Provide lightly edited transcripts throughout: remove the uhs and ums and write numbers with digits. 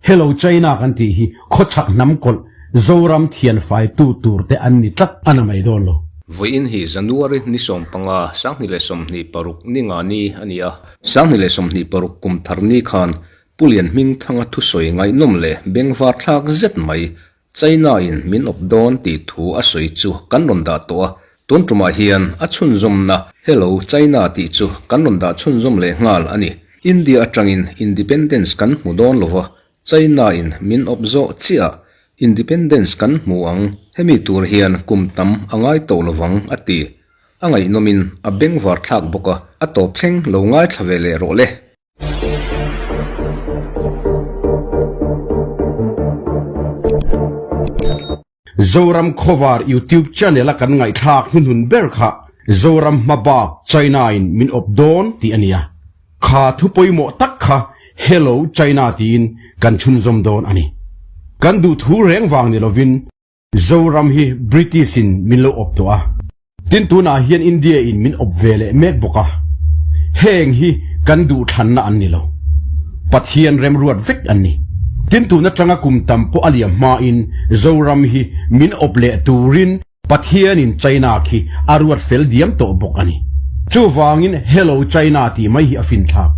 Hello China kan tih hi khawchhak hnam kawlh Zoram thianfai tu tur te an ni tlat a na mai dawn lo. Vawiin hi January ni 15, 2026 ni nga ni a ni a. 2026 kum thar ni khan Pu Lian Hmingthanga thusawi ngaihnawm leh bengvar thlak zet mai China in min awp dawn tih thu a sawi chu kan rawn dah tawh a, tun tumah hian a chhunzawmna Hello China tih chu kan rawn dah chhunzawm leh nghal a ni. India atangin Independence kan hmu dawn lova, China in min awp zawh chiah Independence kan hmu ang, hemi tur hian kum tam a ngai tawh lovang a ti. A ngaihnawmin a bengvar thlak bawk a, a tawp thleng lo ngaithla ve leh rawh le. Zoram Khawvar YouTube channel a kan ngaihthlak hnuhnun ber kha Zoram hmabak China in min awp dawn tih a ni a. Kha thu pawimawh tak kha Hello China tiin kan chhunzawm dawn a ni. Kan duh thu reng vang ni lovin Zoram hi British in min lo awp tawh a, tin tunah hian India in min awp ve leh mek bawk a, heng hi kan duhthlanna an ni lo. Pathian remruat vek an ni. Tin tun atanga kum tam pawh a liam hmain Zoram hi min awp leh turin Pathian in China khi a ruat fel diam tawh bawk a ni. Chuvangin Hello China tih mai hi a finthlak.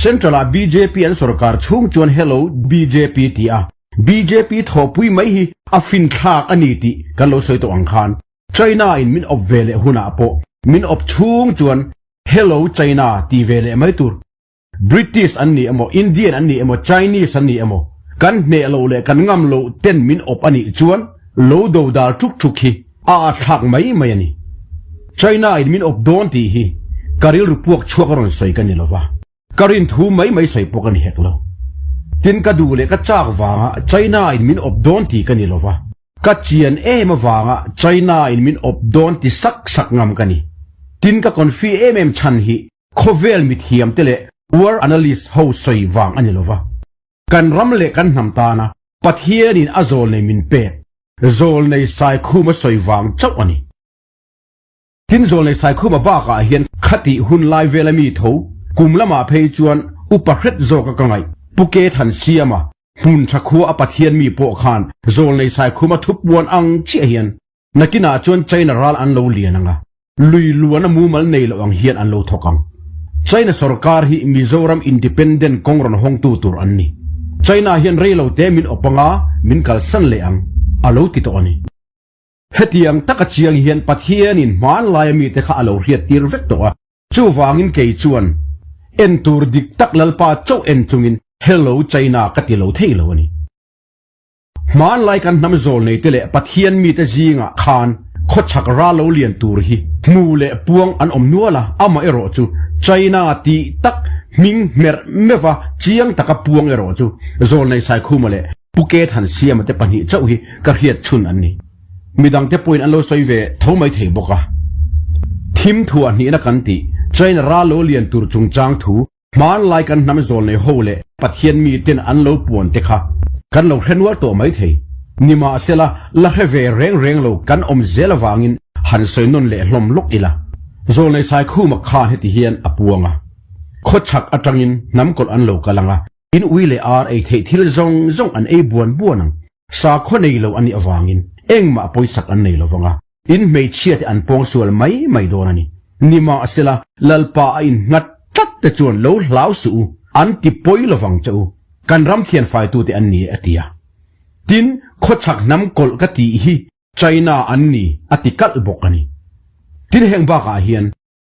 Central ah bjp an sorkar chhung chuan Hello bjp tih a, Bjp thawhpui mai hi a finthlak a ni tih kan lo sawi tawh ang khan China in min awp ve leh hunah pawh min awp chhung chuan Hello China ti ve leh mai tur. British an ni emaw, Indian an ni emaw, Chinese an ni emaw kan hneh loh leh kan ngam loh ten min awp a nih chuan lo do dal ṭuk ṭuk hi a atthlak mai mai a ni. China in min awp dawn tih hi ka rilru puak chhuak a rawn sawi ka ni lova. Ka rin thu mai mai sawi pawh ka ni hek lo. Tin ka duh leh ka chak vanga China in min awp dawn tih ka ni lova, ka chian em avanga China in min awp dawn ti sak sak ngam ka ni. Tin ka confi em em chhan hi khawvel mithiam te leh war analyst ho sawi vang a ni lova. Kan ram leh kan hnam tana Pathian in a zawlnei min pek, zawlnei Saikhuma sawi vang chauh a ni. Tin Zawlnei Saikhuma bakah hian khatih hun lai vela mi tho kum lamah phei chuan upa hret zawka ka ngaih. Pu Ke Thansiama hmun tha khua a Pathian mi pawh khan Zawlnei Saikhuma thupuan ang chiah hian nakinah chuan China ral an lo lian ang a, lui luan a mumal nei loh ang hian an lo thawk ang. China sorkar hi Mizoram independent kawng rawn hawngtu tur an ni. China hian reilo te min awp anga min kalsan leh ang a lo ti tawh a ni. Hetiang taka chiang hian Pathianin hmanlaia mite kha a lo hriattir vek tawh a, chuvangin kei chuan en tur dik tak Lalpa chauh en chungin Hello China ka ti lo thei lo a ni. Hmanlai kan hnam zawlneite leh Pathian mite zingah khan khawchhak ral lo lian tur hi hmu leh puang an awm nual a, amaherawh chu China tih tak hming hmerh meuh a chiang taka puang erawh chu Zawlnei Saikhuma leh Pu Ke Thansiama te pahnih chauh hi ka hriat chhun an ni. Midangte pawhin an lo sawi ve tho mai thei bawk a. Thim thuah hnihna kan tih, China ral lo lian tur chungchang thu, hmanlai kan hnam zawl nei ho leh Pathian miten an lo puan te kha kan lo hre nual tawh mai thei. Nimahsela, la hre ve reng reng lo kan awm zel avangin han sawi nawn leh hlawm lawk ila. Zawlnei Saikhuma khan heti hian a puang a, Khawchhak atangin hnam kawlh an lo kal ang a, In ui leh ar ei theih thil zawng zawng an ei buan buan ang. Sakhaw nei lo a nih avangin engmah pawisak an nei lovang a, in hmeichhia te an pawngsual mai mai dawn a ni. Nimahsela, Lalpa a innghat tlat te chuan lo hlau suh u, an ti pawi lovang che u. Kan ram thianfaitute an ni e a ti a. Tin, khawchhak hnam kawlh ka tih hi China an ni a ti kalh bawk a ni. Tin, heng bakah hian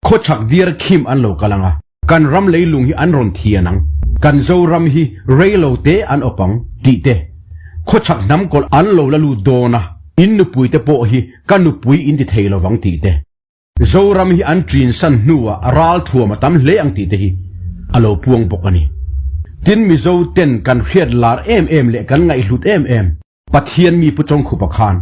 Khawchhak diar khim an lo kal ang a, kan ram leilung hi an rawn thian ang, kan Zoram hi rei lo te an awp ang, tih te. Khawchhak hnam kawlh an lo la lut dawn a, in nupui te pawh hi ka nupui in ti thei lovang tih te. Zoram hi an ṭin san hnuah ral thuam a tam hle ang tih te hi a lo puang bawk a ni. Tin Mizo ten kan hriat lar em em leh kan ngaihhlut em em, Pathian mi Pu Chawngkhupa khan,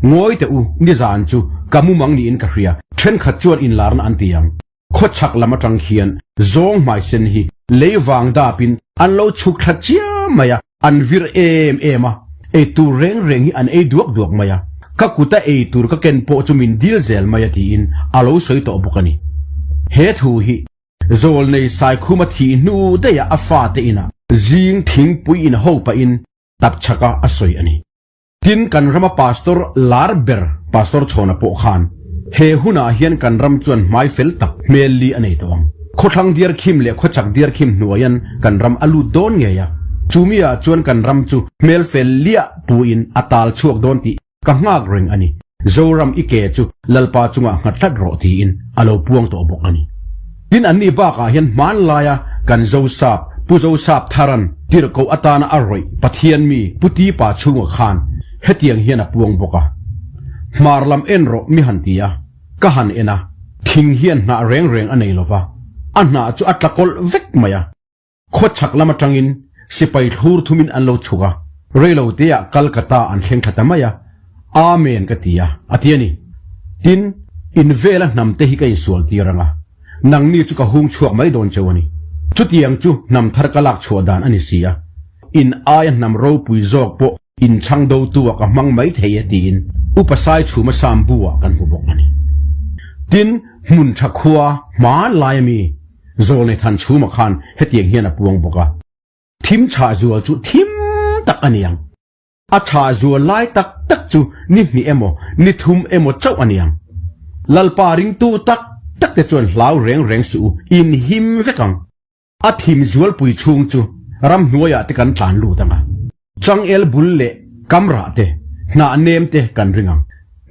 Ngawi teh u, nizan chu ka mumang niin ka hria, thenkhat chuan inlarna an ti ang. Khawchhak lam atang hian zawng hmaisen hi lei vang dapin an lo chhuk thla chiam mai a, an vir em em a, ei tur reng reng hi an ei duak duak mai a, ka kuta ei tur ka ken pawh chu min dil zel mai a tiin a lo sawi tawh bawk a ni. He thu hi Zawlnei Saikhuma thih hnu daih a fate inah. Zing thingpui in ho pahin tapchhaka a sawi a ni. Tin, kan rama Pastor lar ber Pastor Chhawna pawh khan he hunah hian kan ram chuan hmai fel tak hmel li a nei tawh ang. Khawthlang diar khim leh khawchak diar khim hnuaian kan ram a lut dawn ngei a, chumi ah chuan kan ram chu hmel fel liah puin a tal chhuak dawn tih Ka nghak reng a ni. Zoram i ke chu Lalpa chungah nghat tlat rawh tiin a lo puang tawh bawk a ni. Tin anni bakah hian hmanlaia kan Zosap, Pu Zosap Tharan tirhkoh atana a rawih Pathian mi Pu Tipa chhunga khan hetiang hian a puang bawk a. Hmar lam en rawh mi han ti a, ka han en a, thing hian hnah reng reng a nei lova, a hnah chu a tla kawlh vek mai a. Khawchhak lam atangin sipai thlur thumin an lo chhuk a, reilo teah Calcutta an thleng thla ta mai a, Amen ka ti a, a ti a ni. Tin, in vela hnam te hi ka insual tir ang a, nangni chu ka hung chhuak mai dawn cheu a ni. Chutiang chu hnam thar ka lak chhuah dan a ni si a, in aia hnam ropui zawk pawh inchhang dotu ah ka hmang mai thei e tiin Upa Saichhuma Sambu ah kan hmu bawk a ni. Tin, hmun tha khua hmanlai a mi Zawlnei Thanchhuma khan hetiang hian a puang bawk a, Thim chhah zual chu thim tak a ni ang. A chhah zual lai tak tak chu ni hnih emaw, ni thum emaw chauh a ni ang. Lalpa ringtu tak tak te chuan hlau reng reng suh u, in him vek ang. A thim zualpui chhung chu ramhnuaiah te kan tlan lut ang a. Changel bul leh kamrah te, hnah nem te kan ring ang.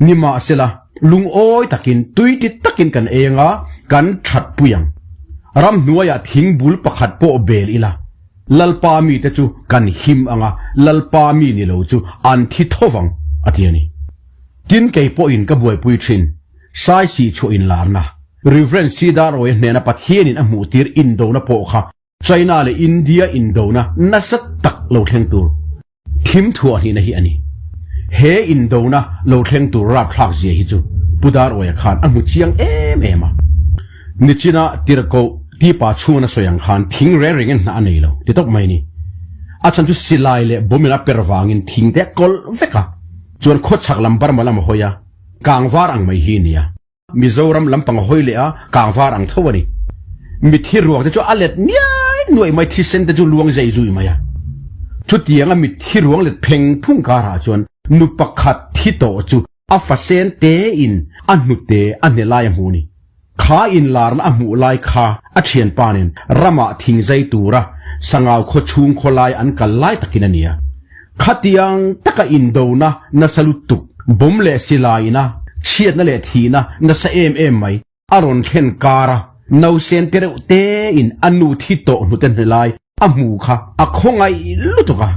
Nimahsela, lungawi takin, tuiti takin kan eng a, kan that pui ang. Ramhnuaiah thing bul pakhat pawh bel ila, Lalpa mite chu kan him ang a, Lalpa mi ni lo chu an thi tho vang, a ti a ni. Tin, kei pawhin ka buaipui thin, Saisih chhuah inlarna, Rev. Sidarawia hnena Pathianin a hmuhtir indona pawh kha China leh India indona nasa tak lo thleng tur thim thuah hnihna hi a ni. He indona lo thleng tur rapthlak zia hi chu Pu Darwaya khan a hmu chiang em em a. Nichina tirhkoh tipa chhunga sawi ang khan thing reng rengin hna a nei lo ti tawp mai a ni. A chhan chu silai leh bomb in a per vangin thing te a kawlh vek a, chuan khawchhak lam Burma lam a hawi a, kangvar ang mai hi a ni a. Mizoram lampang a hawi leh a, kangvar ang tho a ni. Mitthi ruak te chu a let niai nuaih mai, thisen te chu luang zai zui mai a. Chutianga mitthi ruang let pheng phung karah chuan nu pakhat thi tawh chu a fasen tein a hnute a hne lai a hmu ni. Kha inlarna a hmuh lai kha a thianpa nen ramah thing zai tura Sangau khaw chhung khaw lai an kal lai takin a ni a. Khatiang taka indona nasa lutuk, bomb leh silaina, chhiatna leh thihna nasa em em mai a rawn thlen kar a, nausen te reuh tein a nu thi tawh hnute hne lai a hmu kha a khawngaih lutuk a,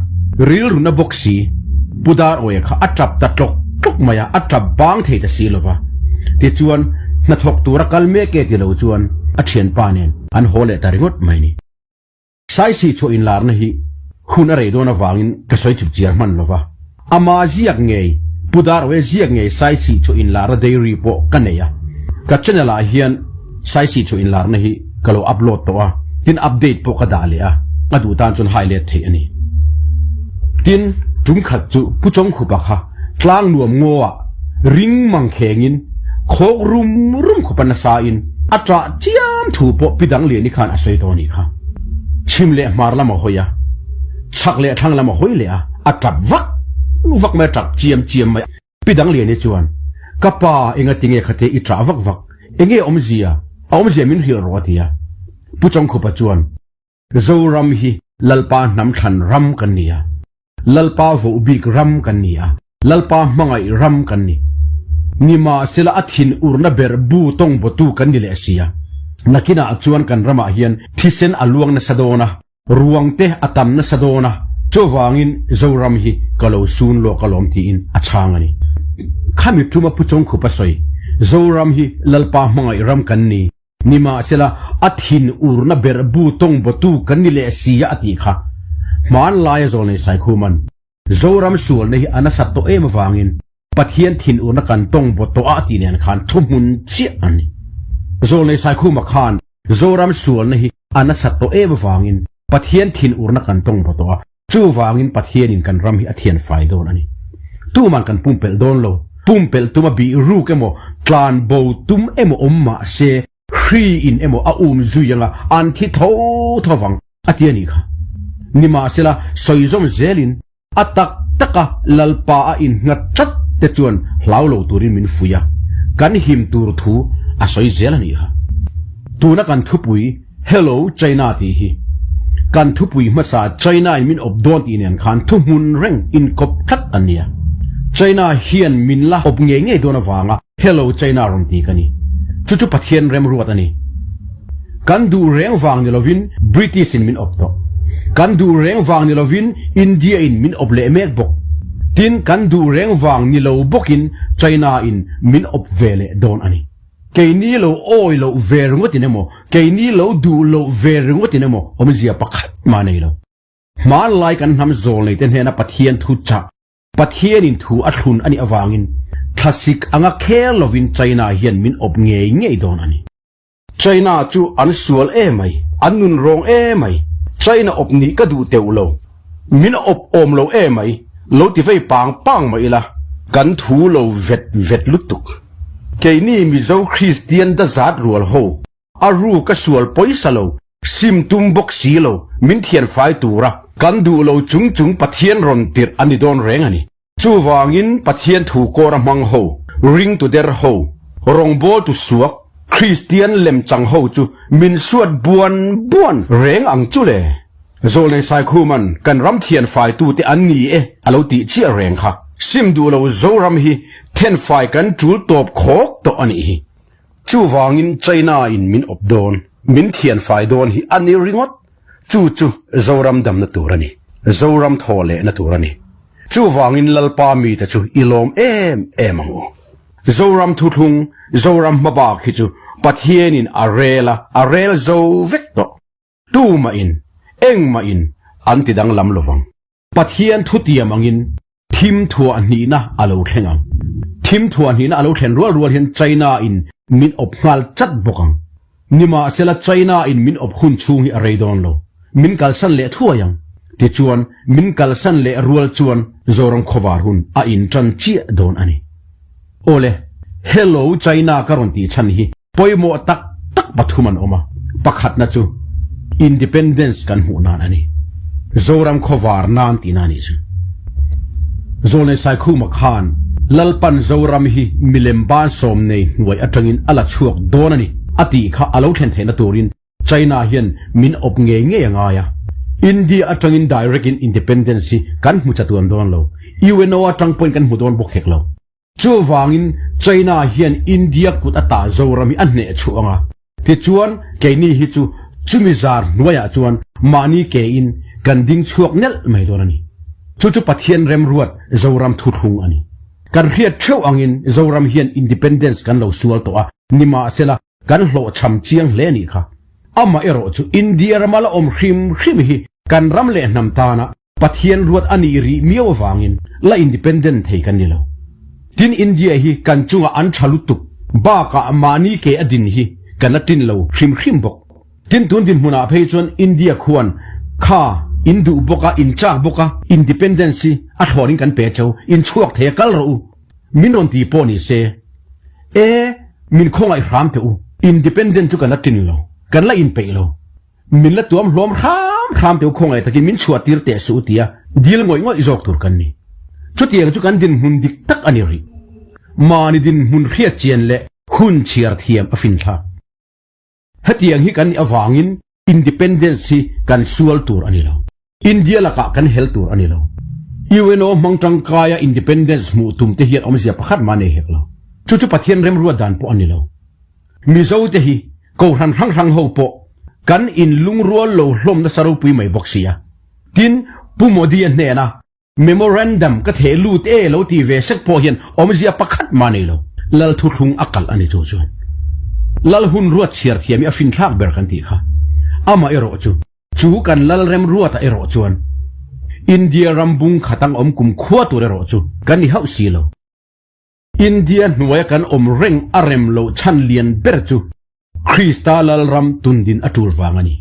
rilruna bawk si Pu Darawia kha a tap ta tlawk tlawk mai a, a tap bang thei ta si lova. Tichuan, hnathawk tura kal mek e ti lo chuan a thianpa nen an haw leh ta ringawt mai ni. Saisih chhuah inlarna hi hun a rei dawn avangin ka sawi chip chiar hman lova, ama ziak ngei, Pu Darwe ziak ngei Saisih chhuah inlarna diary pawh ka nei a, ka channel ah hian Saisih chhuah inlarna hi ka lo upload tawh a, tin update pawh ka dah leh a, a duh tan chuan hai let theih a ni. Tin, tum khat chu Pu Chawngkhupa kha tlang nuam ngaw ah ring mang khengin khawk rum rum khupa nasa in a ṭah chiam thu pawh Pi Dangliani khan a sawi tawh a nih kha. Chhim leh hmar lam a hawi a, chhak leh thlang lam a hawi leh a, a ṭap vak vak mai a ṭap chiam chiam mai. Pi Dangliani chuan, Ka pa enga tinge khate i ṭah vak vak, enge awmzia, a awmzia min hrilh rawh a ti a. Pu Chawngkhupa chuan, Zoram hi Lalpa hnam thlan ram kan ni a, Lalpa voh bik ram kan ni a, Lalpa hmangaih ram kan ni. Nimahsela a thin urna ber bu tawng bawtu kan ni leh si a. Nakinah chuan kan ramah hian thisen a luang nasa dawn a, ruang te a tam nasa dawn a, chuvangin Zoram hi ka lo sun lawk alawm tiin a chhang a ni. Khami tuma Pu Chawngkhupa sawi, Zoram hi Lalpa hmangaih ram kan ni, Nimahsela, a thin urna ber bu tawng bawtu kan ni leh si a a tih kha. Hmanlaia Zawlnei Saikhuman, Zoram sualna hi a nasat tawh em avangin Pathian thin urna kan tawng baw tawh a a tih nen khan thuhmun chiah a ni. Zawlnei Saikhuma khan Zoram sualna hi a nasat tawh em avangin Pathian thin urna kan tawng baw tawh a, Chuvangin Pathianin kan ram hi a thian fai dawn a ni. Tuman kan pumpelh dawn lo. Pumpelh tuma bih ruk emaw, tlan bo tum emaw awm mah se, hri in emaw a um zui anga an thi tho tho vang, a ti a nih kha. Nimahsela, sawi zawm zelin a tak taka Lalpa a innghat tlat te chuan hlau lo turin min fuih a, kan him tur thu a sawi zel a nih kha. Tuna kan thupui Hello China tih hi kan thupui hmasa China in min awp dawn tih nen khan thuhmun reng inkawp tlat an nia. China hian min la awp ngei ngei dawn avanga Hello China rawn ti ka ni. Chu chu Pathian remruat a ni. Kan duh reng vang ni lovin British in min awp tawh. Kan duh reng vang ni lovin India in min awp leh mek bawk. Tin, kan duh reng vang ni lo bawkin China in min awp ve leh dawn a ni. Keini lo awi loh ve ringawtin emaw, keini lo duh loh ve ringawtin emaw awmzia pakhat mah nei lo. Hmanlai kan hnam zawl neite hnena Pathian thu chah Pathianin thu a thlun a nih avangin thlasik anga kher lovin China hian min awp ngei ngei dawn a ni. China chu an sual e mai, an nun rawng e mai, China awp nih ka duh teuh lo, min awp awm lo e mai, lo ti vei pang pang mai ila, kan thu lo vet vet lutuk. Keini Mizo Kristian dazat rual ho, A ru ka sual pawisa lo, sim tum bawk si lo, min thian fai tura kan duh lo chung chung Pathian rawn tirh a ni dawn reng a ni. Chuvangin Pathian thu kawra hmang ho, ringtu der ho, rawngbawltu suak, Kristian lemchang ho chu min suat buan buan reng ang chu le. Zawlnei Saikhuman kan ram thian faitute an ni e a lo tih chiah reng kha. Sim duh lo Zoram hi thenfai kan tul tawp khawk tawh a nih hi. Chuvangin China in min awp dawn, min thian fai dawn hi a ni ringawt. Chu chu Zoram damna tur a ni, Zoram thaw lehna tur a ni. Chuvangin Lalpa mite chu i lawm em em ang u. Zoram thuthlung, Zoram hmabak hi chu Pathianin a rel a, a rel zo vek tawh. Tumahin, engmahin an ti danglam lovang. Pathian thutiam angin thim thuah hnihna a lo thleng ang. Thim thuah hnihna a lo thlen rual rual hian China in min awp nghal chat bawk ang. Nimahsela China in min awp hun chhung hi a rei dawn lo. Min kalsan leh thuai ang. Tichuan min kalsan leh rual chuan Zoram khawvar hun a intan chiah dawn a ni. Awle, Hello China ka rawn tih chhan hi Pawimawh tak tak pathum an awm a, pakhatna chu Independence kan hmuh nan a ni. Zoram khawvar nan tihna a nih chu. Zawlnei Saikhuma khan Lalpan Zoram hi milem ban sawm nei hnuai atangin a la chhuak dawn a ni a tih kha a lo thlen theihna turin China hian min awp ngei ngei a ngai a. India atangin direct in Independence hi kan hmu chatuan dawn lo. UNO atang pawhin kan hmu dawn bawk hek lo. Chuvangin China hian India kut ata Zoram hi a hneh chhuah ang a, tichuan keini hi chu chumi zar hnuaiah chuan mahni kein kan ding chhuak nelh mai dawn a ni. Chu chu Pathian remruat Zoram thuthlung a ni. Kan hriat theuh angin Zoram hian independence kan lo sual tawh a, nimahsela kan hlawhchham chiang hle a nih kha. Amah erawh chu India rama la awm hrim hrim hi kan ram leh hnam tana Pathian ruat a nih rih miau avangin la independent thei kan ni lo. Tin India hi kan chungah an tha lutuk bakah mahni ke a din hi kan la tin lo hrim hrim bawk. Tin tun dinhmunah phei chuan India khuan kha in duh bawk a, in chak bawk a, independence hi a thlawnin kan pe cheu, in chhuak thei a kal rawh u min rawn ti pawh ni se e min khawngaih hram teh u, independent chu kan la tin lo, kan la inpeih lo. Min la tuam hlawm hram hram teu khawngaih takin min chhuah tir teh suh tia dil ngawih ngawih zawk tur kan ni. Chutiang chu kan dinhmun dik tak a ni rih. Mahni dinhmun hriat chian leh hun chhiar thiam a finthlak. Hetiang hi kan nih avangin Independence hi kan sual tur a ni lo. India lakah kan hel tur a ni lo. UNO hmang tangkaia Independence hmuh tum te hian awmzia pakhat mah nei hek lo. Chu chu Pathian remruat dan pawh a ni lo. Mizo te hi Kohhran hrang hrang ho pawh kan inlungrual lo hlawm nasa ropui mai bawk sia. Tin, Pu Modi-a hnena Memorandum ka theh lut e lo ti ve sek pawh hian awmzia pakhat mah nei lo. Lal thuthlung a kalh a ni chu chuan. Lal hun ruat chhiar thiam hi a finthlak ber kan tih kha. Amah erawh chu, chu kan lal rem ruatah erawh chuan India ram bung khat ang awm kum khua tur erawh chu kan ni hauh si lo. India hnuaia kan awm reng a rem loh chhan lian ber chu Krista Lalram tundin a tul vang a ni.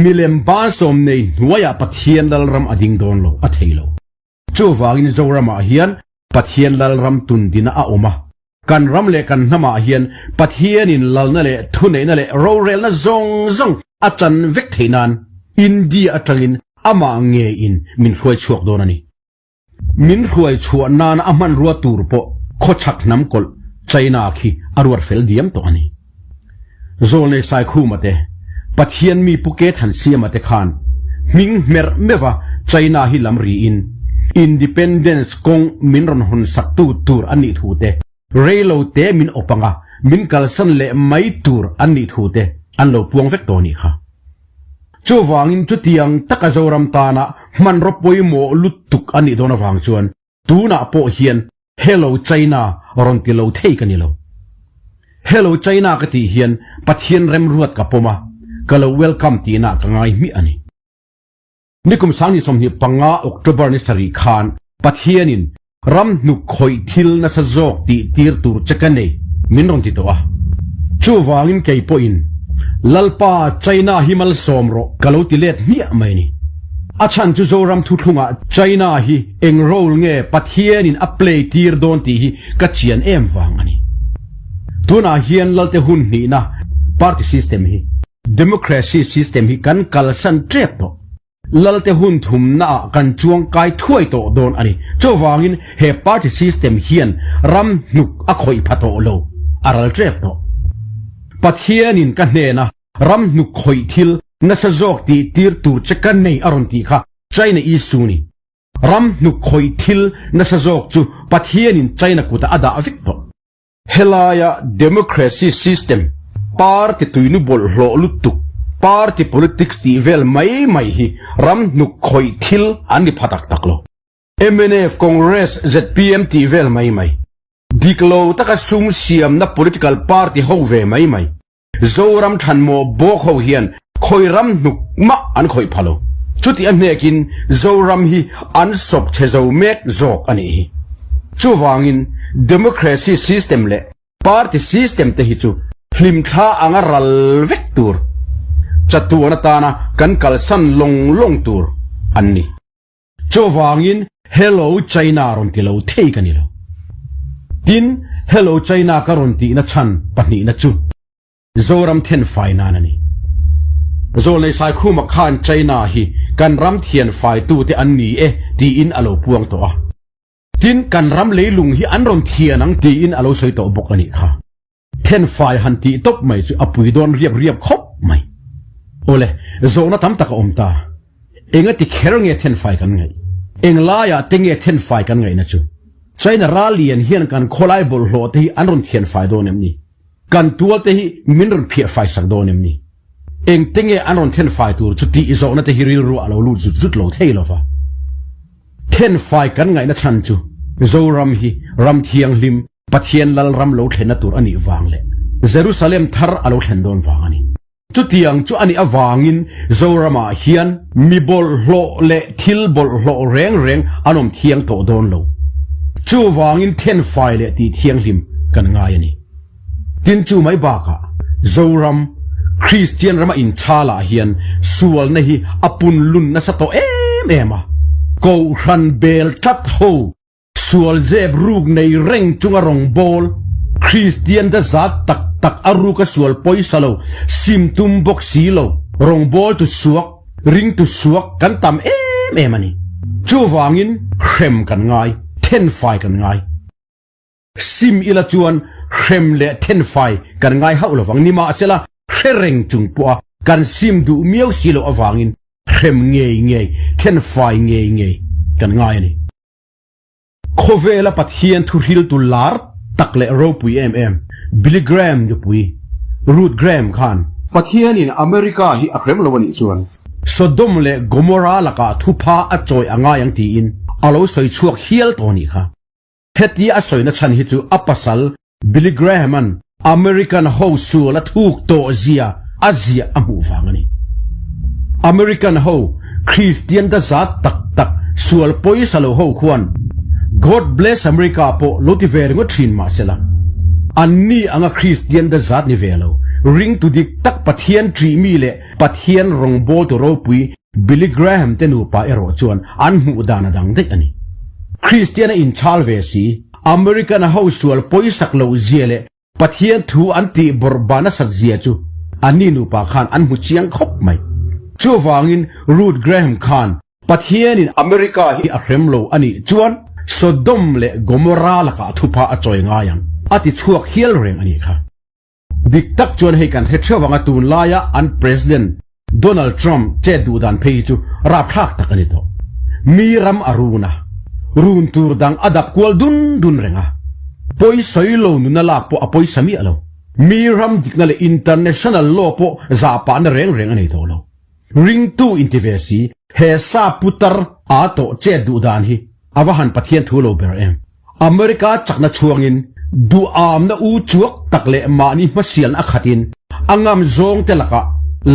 Milem bansawm nei hnuaiah Pathian Lalram a ding dawn lo, a thei lo. Chuvangin Zoramah hian Pathian Lalram tundina a awm a. Kan ram leh kan hnamah hian Pathianin lalna leh thuneihna leh rorelna zawng zawng a chan vek theih nan India atangin. amah ngeiin min hruai chhuak dawn a ni. Min hruai chhuah nana a hmanrua tur pawh khawchhak hnam kawlh China khi a ruat fel diam tawh a ni. Zawlnei Saikhuma te, Pathian mi Pu Ke Thansiama te khan hming hmerh meuha China hi lam riin Independence kawng min rawn hawn saktu tur an nih thu te, Rei lo te min awp anga min kalsan leh mai tur an nih thu te an lo puang vek tawh nih kha. Chuvangin chutiang taka Zoram tana hmanraw pawimawh lutuk a nih dawn avang chuan tunah pawh hian Hello China rawn ti lo thei ka ni lo. Hello China ka tih hian Pathian remruat ka pawm a, ka lo welcome tihna ka ngai hmiah a ni. Nikum sangni 25 October ni sarih khan Pathianin ram hnuk khawih thil nasa zawk tih tir tur che ka nei min rawn ti tawh a. Chuvangin kei pawhin Lalpa China hi malsawm rawh ka lo ti let hmiah mai ni. A chhan chu Zoram thuthlungah China hi eng role nge Pathianin a play tir dawn tih hi ka chian em vang a ni. Tunah hian Lalte hun hnihna party system hi Democracy system hi kan kalsan tep tawh. Lalte hun thumnaah kan chuang kai thuai tawh dawn a ni. Chuvangin he party system hian ram hnuk a khawih pha tawh lo, a ral tep tawh. Pathianin ka hnena ram hnuk khawih thil nasa zawk tih tir tur che ka nei a rawn tih kha China issue ni. Ram hnuk khawih thil nasa zawk chu Pathianin China kutah a dah vek tawh. Helaia democracy system, party tuinu bawlhhlawh lutuk, party politics tih vel mai mai hi ram hnuk khawih thil an ni pha tak tak lo. Mnf, Congress, zpm tih vel mai mai. Dik lo taka sum siamna political party ho ve mai mai. Zoram thanmawh bawk ho hian khawi ram hnuk mah an khawih pha lo. Chuti a hnekin Zoram hi an sawp chhe zo mek zawk a nih hi. Chuvangin Democracy system leh Party system te hi chu hlimthla anga ral vek tur, chatuan atana kan kalsan lawng lawng tur an ni. Chuvangin Hello China rawn ti lo thei ka ni lo. Tin, Hello China ka rawn tihna chhan pahnihna chu Zoram thenfai nan a ni. Zawlnei Saikhuma khan China hi kan ram thianfaitute an ni e tiin a lo puang tawh a. Tin, kan ram leilung hi an rawn thian ang tiin a lo sawi tawh bawk a nih kha. Thenfai han tih tawp mai chu a pui dawn riap riap khawp mai. Awle, zawhna tam tak a awm ta. Enga ti kher nge thenfai kan ngaih? Eng laiah te nge thenfai kan ngaihna chu? China ral lian hian kan khawlai bawlhhlawh te hi an rawn thianfai dawn em ni? Kan tual te hi min rawn phiahfai sak dawn em ni? Engte nge an rawn thenfai tur chu tih zawhna te hi rilru a lo lut zut zut lo thei lo va. Thenfai kan ngaihna chhan chu Zoram hi ram thianghlim Pathian lal ram lo thlenna tur a nih vang leh Jerusalem thar a lo thlen dawn vang a ni. Chutiang chu a nih avangin Zoramah hian mi bawlhhlawh leh thil bawlhhlawh reng reng an awm thiang tawh dawn lo. Chuvangin thenfai leh tih thianghlim kan ngai a ni. Tin chu mai bakah Zoram Kristian rama inchhalah hian sualna hi a punlun nasa tawh em em a. Kohhran bel tlat ho Sual zep ruk nei reng chunga rawngbawl, Kristian da zat tak tak a ruka sual pawisa lo, sim tum bawk si lo, rawngbawl tu suak, ring tu suak kan tam em em a ni. Chuvangin hrem kan ngai, thenfai kan ngai. Sim ila chuan hrem leh thenfai kan ngai hauh lovang. Nimahsela hre reng chung pawha kan sim duh miau si loh avangin hrem ngei ngei, thenfai ngei ngei kan ngai a ni. Khawvela Pathian thuhriltu lar tak leh ropui em em Billy Graham nupui Ruth Graham khan, Pathianin America hi a hrem lo a nih chuan Sodom leh Gomorrah lakah thupha a chawi a ngai ang tiin a lo sawi chhuak hial tawh a nih kha. Hetia a sawina chhan hi chu a pasal Billy Graham-a'n American ho sual a thuk tawh zia a ziah a hmuh vang a ni. American ho Kristian da zat tak tak sual pawisa lo ho khuan God bless America pawh lo ti ve ringawt thin mah sela, anni anga Kristian da zat ni ve lo, ringtu dik tak Pathian ṭihmi leh Pathian rawngbawltu ropui Billy Graham te nupa erawh chuan an hmuh dan a dang daih a ni. Kristian a inchhal ve si, American ho sual pawisak loh zia leh Pathian thu an tih bawrh bah nasat zia chu anni nupa khan an hmu chiang khawp mai. Chuvangin Ruth Graham khan. Pathianin America hi a hrem lo a nih chuan Sodom leh Gomorrah lakah thupha a chawi ngai ang a ti chhuak hial reng a nih kha. Dik tak chuan hei kan hre theuh anga tunlaia an President Donald Trump chet duh dan phei hi chu rapthlak tak a ni tawh. Mi ram a run a, run tur dang a dap kual dun dun reng a. Pawisawi lo nuna lak pawh a pawisa miah lo. Mi ram dikna leh international law pawh zahpahna reng reng a nei tawh lo. Ringtu inti ve si, he sa putar aa tawh chet duh dan hi a va han Pathian thu lo ber em. America chakna chhuangin duhamna u chuak tak leh mahni hmasialna a khatin a ngam zawng te lakah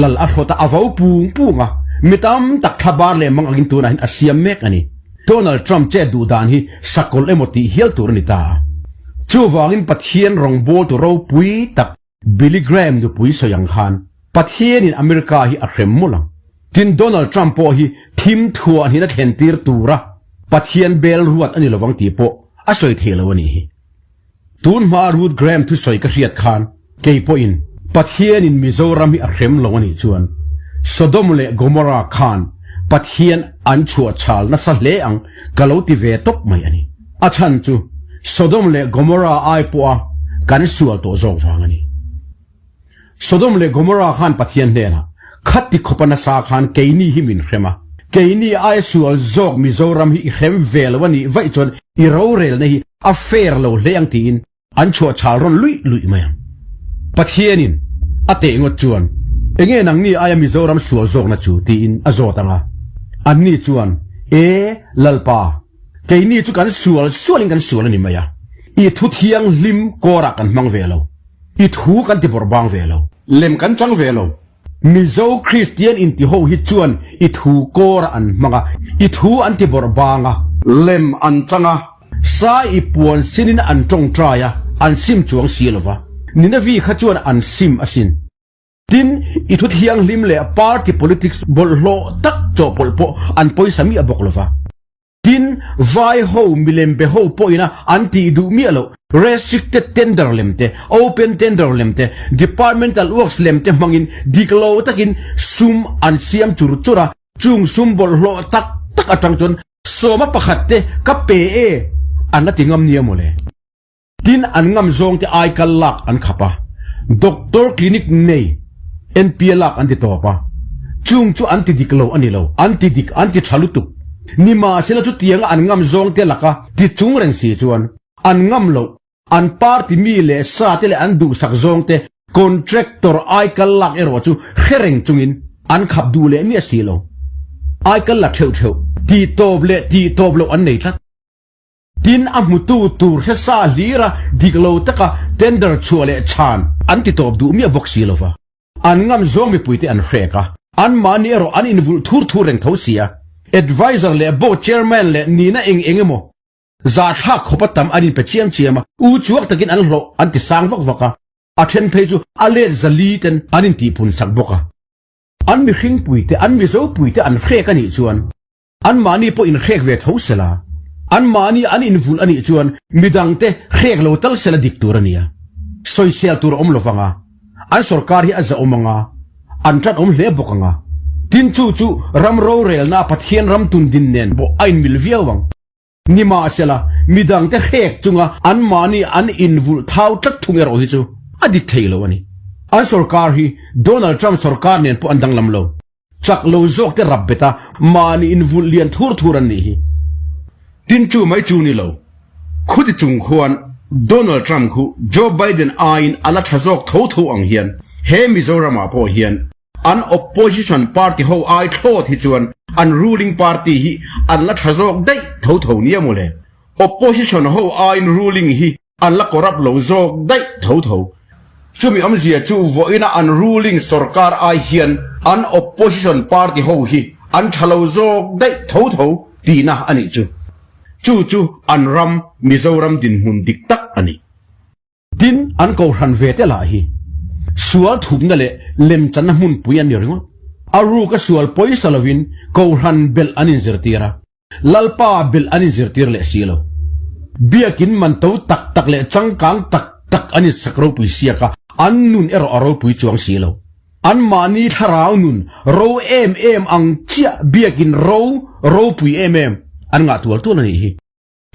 lal a hrawt a, a vo pung pung a, mi tam tak thlabar leh mang angin tunah hian a siam mek a ni. Donald Trump chet duh dan hi sakawlh emaw tih hial tur a ni ta a. Chuvangin Pathian rawngbawltu ropui tak Billy Graham nupui sawi ang khan Pathianin America hi a hrem mawlh ang. Tin, Donald Trump pawh hi thim thuah hnin a thlen tir tura Pathian bel ruat a ni lovang tih pawh a sawi thei lo a nih hi. Tun hmaa Ruth Graham thusawi ka hriat khan kei pawhin Pathianin Mizoram hi a hrem lo a nih chuan Sodom leh Gomorrah khan Pathian an chhuah chhal nasa hle ang ka lo ti ve tawp mai a ni. A chhan chu Sodom leh Gomorrah ai pawha kan sual tawh zawk vang a ni. Sodom leh Gomorrah khan Pathian hnenah, Khati khawpa nasa khan keini hi min hrem a, keini aia sual zawk Mizoram hi i hrem ve lo a nih vaih chuan i rorelna hi a fair lo hle ang tiin An chhuah chhal rawn luih luih mai ang. Pathianin a teh ngawt chuan, Enge nangni aia Mizoram sual zawkna chu? tiin a zawt ang a. Anni chuan, E, Lalpa, keini chu kan sual sualin kan sual a ni mai a. I thu thianghlim kawrah kan hmang ve lo. I thu kan ti bawrh bang ve lo. Lem kan chang ve lo. Mizo Kristian inti ho hi chuan i thu kawr an hmang a, i thu an ti bawrh bang a, lem an chang a, sa i puan sinin an tawngtai a, an sim chuang si lo va, Ninavi kha chuan an sim asin. Tin, i thu thianghlim leh party politics bawlhhlawh tak chawhpawlh pawh an pawisa miah bawk lo va. Tin, vai ho milem be ho pawhin a an tih duh miah loh, restricted tender lem te, open tender lem te, departmental works lem te hmangin dik lo takin sum an siam chur chur a, chung sum bawlhhlawh tak tak atang chuan sawma pakhat te ka pe e an la ti ngam nia mawle. Tin, an ngam zawng te ai kal lak an khap a, doctor clinic nei NPA lak an ti tawp a, chung chu an ti dik lo a ni lo, an ti dik, an ti tha lutuk. Nimahsela chutianga an ngam zawng te laka ti chung reng si chuan an ngam loh, an party mi leh sa te leh an duhsak zawng te contractor ai kal lak erawh chu hre reng chungin an khap duh leh miah si lo. Ai kal la theuh theuh, tih tawp leh tih tawp loh an nei tlat. Tin, a hmutu tur hresa hlira dik lo taka tender chhuah leh chhan an ti tawp duh miah bawk si lova. An ngam zawng mipuite an hrek a, anmahni erawh an invulh thur thur reng tho si a. Adviser leh board chairman leh nihna eng eng emaw zahthlak khawpa tam an inpe chiam chiam a, u chuak takin an hlawh an ti sang vak vak a, a then phei chu a let zali ten an intihpun sak bawk a. An mihringpuite, an Mizopuite an hrek a nih chuan Anmahni pawh inhrek ve tho sela, anmahni an invulh a nih chuan midangte hrek lo tal sela dik tur a nia. Sawisel tur a awm lovang a, an sorkar hi a zahawm ang a, an tanawm hle bawk ang a. Tin chu chu ram rorelna a Pathian ram tundin nen pawh a inmil viau ang. Nimahsela, midangte hrek chunga anmahni an invulh thau tlat thung erawh hi chu a dik thei lo a ni. An sorkar hi Donald Trump sorkar nen pawh an danglam lo. Chak lo zawk te rap bet a, mahni invulh lian thur thur an nih hi. Tin chu mai chu ni lo. Khuti chung khuan Donald Trump khu Joe Biden aiin a la tha zawk tho tho ang hian he Mizoram ah pawh hian an opposition party ho ai thlawt hi chuan an ruling party hi an la tha zawk daih tho tho nia mawle. Opposition ho aiin ruling hi An la corrupt lo zawk daih tho tho. Chumi awmzia chu vawiina an ruling sorkar ai hian an opposition party ho hi an tha lo zawk daih tho tho tihna a nih chu. Chu chu an ram Mizoram dinhmun dik tak a ni. Tin, an kohhran ve te lah hi sual thupna leh lemchanna hmunpui an ni ringawt. A ruka sual pawisa lovin kohhran belh an inzirtir a. Lalpa belh an inzirtir leh si lo. Biakin man to tak tak leh changkang tak tak an insak ropui siak a, an nun erawh a ropui chuang si lo. Anmahni thlarau nun ro em em ang chiah biakin ro ropui em em an ngah tual tual a nih hi.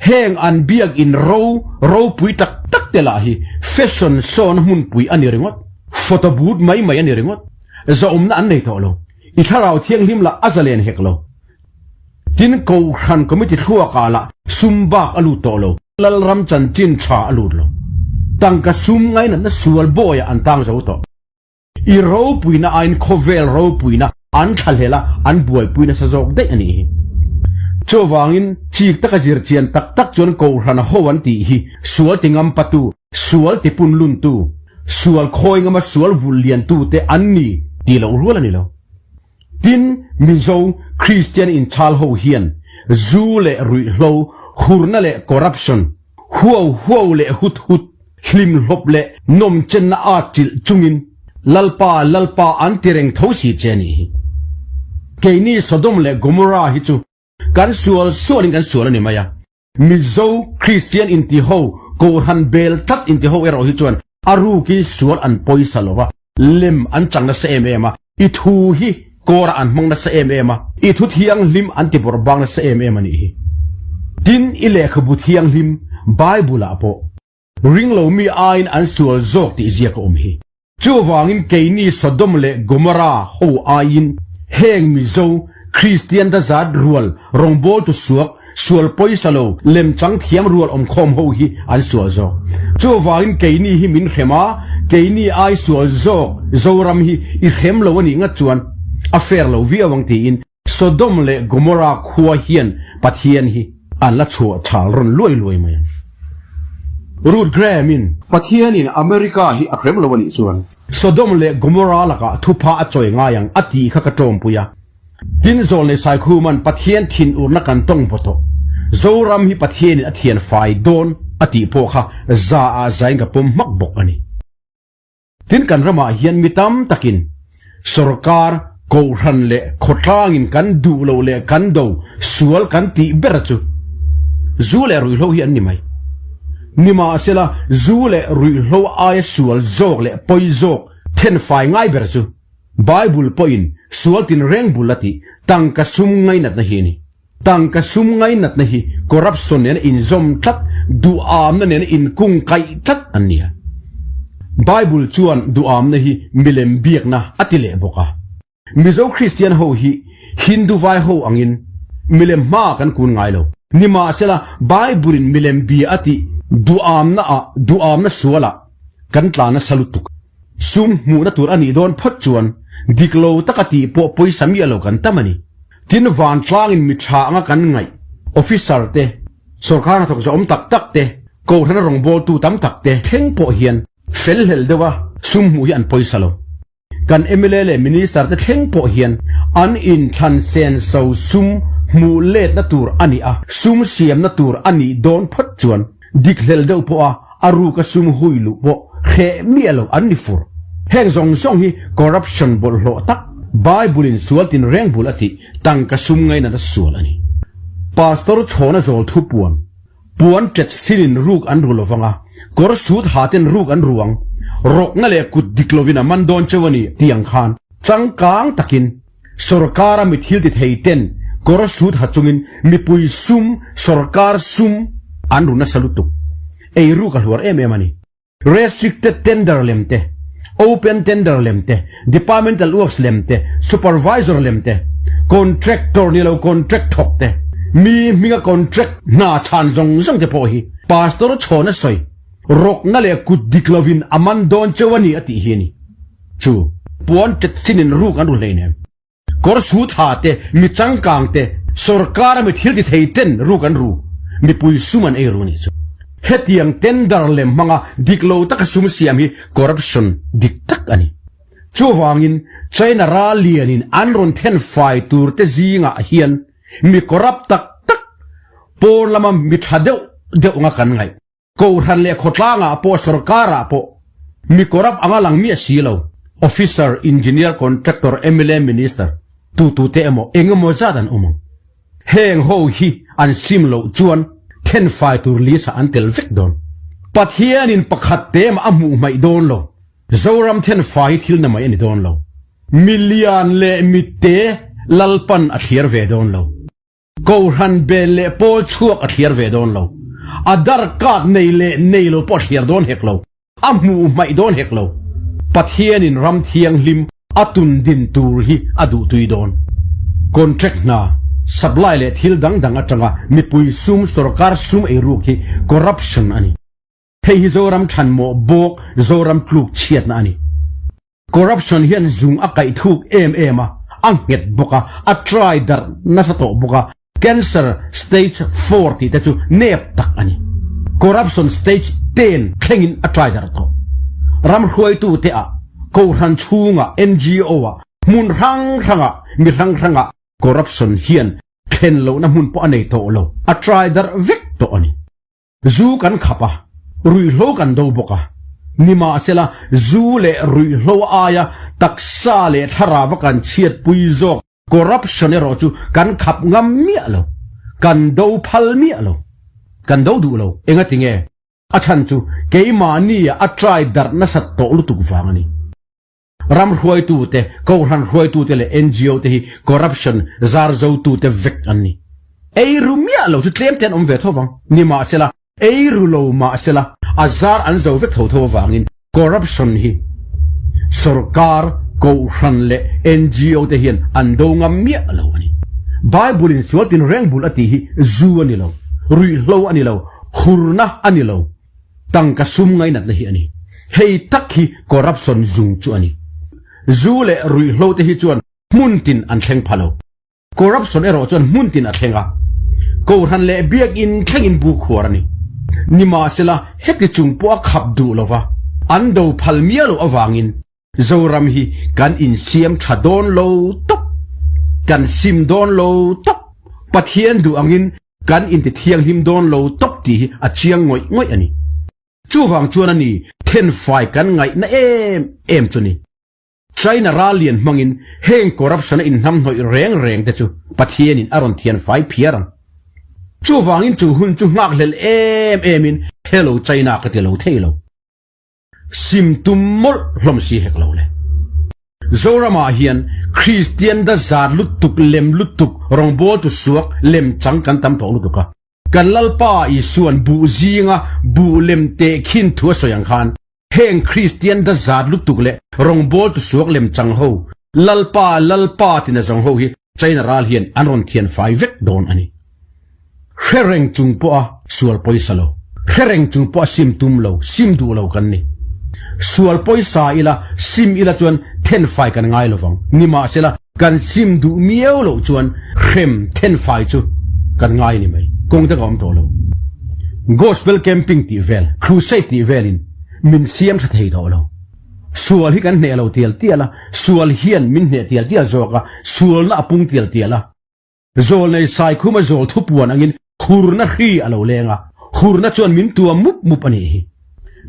Heng an biakin ro ropui tak tak te lah hi fashion show na hmunpui a ni ringawt, photo booth mai mai a ni ringawt. Zahawmna an nei tawh lo. I thlarau thianghlim lah a zalen hek lo. Tin, Kohhran Committee thluakah lah sum bak a lut tawh lo. Lalram chanchin tha a lut lo. Tangka sum ngainatna sual bawiah an tang zo tawh. I ropuina aiin khawvel ropuina an thlahlel a, an buaipui nasa zawk daih a nih hi. Chuvangin, chik taka zir chian tak tak chuan Kohhrana ho an tih hi sual ti ngampatu, sual ti punluntu, sual khawi ngama sual vulh liantute an ni tih loh rual a ni lo. Tin, Mizo Kristian inchhal ho hian zu leh ruihhlo, hurna leh corruption, huau huau leh hut hut, hlimhlawp leh nawmchenna at chilh chungin Lalpa, Lalpa an ti reng tho si che a nih hi. Keini Sodom leh Gomorrah hi chu kan sual sualin kan sual a ni mai a. Mizo Kristian inti ho, Kohhran bel tlat inti ho erawh hi chuan a rukin sual an pawisa lo va, lem an chang nasa em em a, i thu hi kawrah an hmang nasa em em a, i thu thianghlim an ti bawrh bang nasa em em a nih hi. Tin, i lehkhabu thianghlim, Bible-ah pawh, ringlo mi aiin an sual zawk tih ziak a awm hi. Chuvangin keini Sodom leh Gomorrah ho aiin heng Mizo Kristian dazat rual rawngbawltu suak, sual pawisa lo, lemchang thiam rual awmkhawm ho hi an sual zawk. Chuvangin keini hi min hrem a, keini ai sual zawk Zoram hi i hrem lo a nih ngat chuan a fair lo viau ang tiin Sodom leh Gomorrah khua hian Pathian hi an la chhuah chhal rawn luai luai mai ang. Ruth Graham-in Pathianin America hi a hrem lo a nih chuan Sodom leh Gomorrah lakah thupha a chawi ngai ang a tih kha ka tawmpui a. Tin zawl leh Saikhuman Pathian thinurna kan tawng vaw tawh. Zoram hi Pathianin a thian fai dawn a tih pawh kha za ah zain ka pawm hmak bawk a ni. Tin kan ramah hian mi tam takin sorkar, kohhran leh khawtlangin kan duh loh leh kan do sual kan tih ber chu zu leh ruihhlo hi an ni mai. Nimahsela zu leh ruihhlo aia sual zawk leh pawi zawk thenfai ngai ber chu Bible pawhin sual tinreng bul a tih tangka sum ngainatna hi a ni. Tangka sum ngainatna hi corruption nena inzawm tlat, duhamna nena inkungkaih tlat an ni a. Bible chuan duhamna hi milem biakna a ti leh bawk a. Mizo Kristian ho hi Hindu vai ho angin milem hma kan kun ngai lo. Nimahsela Bible in milem bia a tih duhamna ah duhamna sualah kan tla nasa lutuk. Sum hmuhna tur a nih dawn phawt chuan dik lo taka tih pawh pawisa miah lo kan tam a ni. Tin vantlangin mi tha anga kan ngaih officer te, sorkar hnathawk zawhawm tak tak te, kohhrana rawngbawltu tam tak te thleng pawh hian fel hlel deuha sum hmuh hi an pawisa lo. Kan mla leh minister te thleng pawh hian an inthlan senso sum hmuh letna tur a nih a, sum siamna tur a nih dawn phawt chuan dik hlel deuh pawha a ruka sum hui luh pawh hreh miah lo an ni fur. Heng zawng zawng hi corruption bawlhhlawh tak, Bible-in sual tinreng bul a tih tangka sum ngainat a sual a ni. Pastor chhawna zawl thu puan, puan ṭet sinin ruk an ru lovang a, kawr sut ha ten ruk an ru ang, rawkna leh kut dik lovin a man dawn cheu a ni tih ang khan changkang takin Sorkara mi thil ti thei ten kawr sut ha chungin mipui sum, sorkar sum an ru nasa lutuk. Ei ruk a hluar em em a ni. Restricted tender lem te, open tender lem te, departmental works lem te, supervisor lem te, contractor ni lo contract thawk te, mi hminga contract hna chhan zawng zawng te pawh hi Pastor chhawna sawi rawkna leh kut dik lovin a man dawn cheu a ni a tih hi a ni. Chu puan ṭet chinin ruk an ru hleinem. Kawr su tha te, mi changkang te, sorkara mi thil ti thei ten ruk an ru, mipui sum an ei ru nih chu. Hetiang tender lem hmanga dik lo taka sum siam hi corruption dik tak a ni. Chuvangin China ral lianin an rawn then fai tur te zingah hian mi corrupt tak tak pawn lama mi tha deuh deuh anga kan ngaih. Kohhran leh khawtlangah pawh sorkarah pawh mi corrupt anga lang miah si lo, officer, engineer, contractor, mla, minister, tutute emaw eng emaw zat an awm ang. Heng ho hi an sim loh chuan thenfai tur list ah an tel vek dawn. Pathianin pakhat te mah a hmuh hmaih dawn lo. Zoram thenfai hi thil na mai a ni dawn lo. Milian leh mitte Lalpan a thliar ve dawn lo. Kohhran bel leh pawl chhuak a thliar ve dawn lo. Aadhaar card nei leh nei lo pawh a thliar dawn hek lo. A hmuh hmaih dawn hek lo. Pathianin ram thianghlim a tun din tur hi a duhtui dawn. Contract hna, supply leh thil dang dang atanga mipui sum, sorkar sum eiruk hi corruption a ni. Hei hi Zoram thanmawh bawk Zoram tluk chhiatna a ni. Corruption hian zung a kaih thuk em em a, a nghet bawk a, a try darh nasa tawh bawk a, cancer stage four tih te chu nep tak a ni. Corruption stage ten thlengin a try darh tawh. Ram hruaitute ah, kohhran chhungah, NGO ah, hmun hrang hrangah, mi hrang hrangah corruption hian thlen lohna hmun pawh a nei tawh lo, a try darh vek tawh a ni. Zu kan khap a, ruihhlo kan do bawk a. Nimahsela, zu leh ruihhlo aia taksa leh thlarava kan chhiatpui zawk corruption erawh chu kan khap ngam miah lo, kan do phal miah lo. Kan do duh lo, engati nge? A chhan chu keimahnia a try darh nasat tawh lutuk vang a ni. Ram hruaitute, kohhran hruaitute leh NGO te hi corruption zar zotute vek an ni. Eiru miah lo chu tlem te an awm ve tho vang. Nimahsela, eiru lo mahsela a zar an zo vek tho tho avangin corruption hi sorkar, kohhran leh NGO te hian an do ngam miah lo a ni. Bible in sual tinreng bul a tih hi zu a ni lo, ruihhlo a ni lo, hurna a ni lo. Tangka sum ngainatna hi a ni. Hei tak hi corruption zung chu a ni. Zu leh ruihhlo te hi chuan hmun tin an thleng pha lo. Corruption erawh chuan hmun tin a thleng a. Kohhran leh biakinn thlengin bu khuar a ni. Nimahsela heti chung pawh a khap duh lova, an do phal miah loh avangin Zoram hi kan insiam tha dawn lo tawp, kan sim dawn lo tawp, Pathian duh angin kan inti thianghlim dawn lo tawp tih hi a chiang ngawih ngawih a ni. Chuvang chuan a ni thenfai kan ngaihna em em chu ni. China ral lian hmangin heng corruption a inhnamhnawih reng reng te chu Pathianin a rawn thianfai phiar ang. Chuvangin chu hun chu nghakhlel em emin Hello China ka ti lo thei lo. Sim tum mawlh hlawm si hek lo le. Zoramah hian Kristian da zat lutuk lem lutuk rawngbawltu suak lem chang kan tam tawh lutuk a. Kan Lalpa Isua'n buh zinga buh lem teh khin thu a sawi ang khan heng Kristian da zat lutuk leh rawngbawltu suak lem chang ho Lalpa Lalpa tina zawng ho hi China ral hian an rawn thian fai vek dawn a ni. Hre reng chung pawha sual pawisa lo, hre reng chung pawha sim tum lo, sim duh lo kan ni. Sual pawisa ila, sim ila chuan thenfai kan ngai lo vang. Nimahsela, kan sim duh miau loh chuan hrem thenfai chu kan ngai a ni mai. Kawng dang a awm tawh lo. Gospel camping tih vel, crusade tih velin min siam tha thei tawh lo. Sual hi kan hneh lo tial tial a, sual hian min hneh tial tial zawk a, sualna a pung tial tial a. Zawlnei Saikhuma zawl thupuan angin hurna hri a lo leng a, hurna chuan min tuam mup mup a nih hi.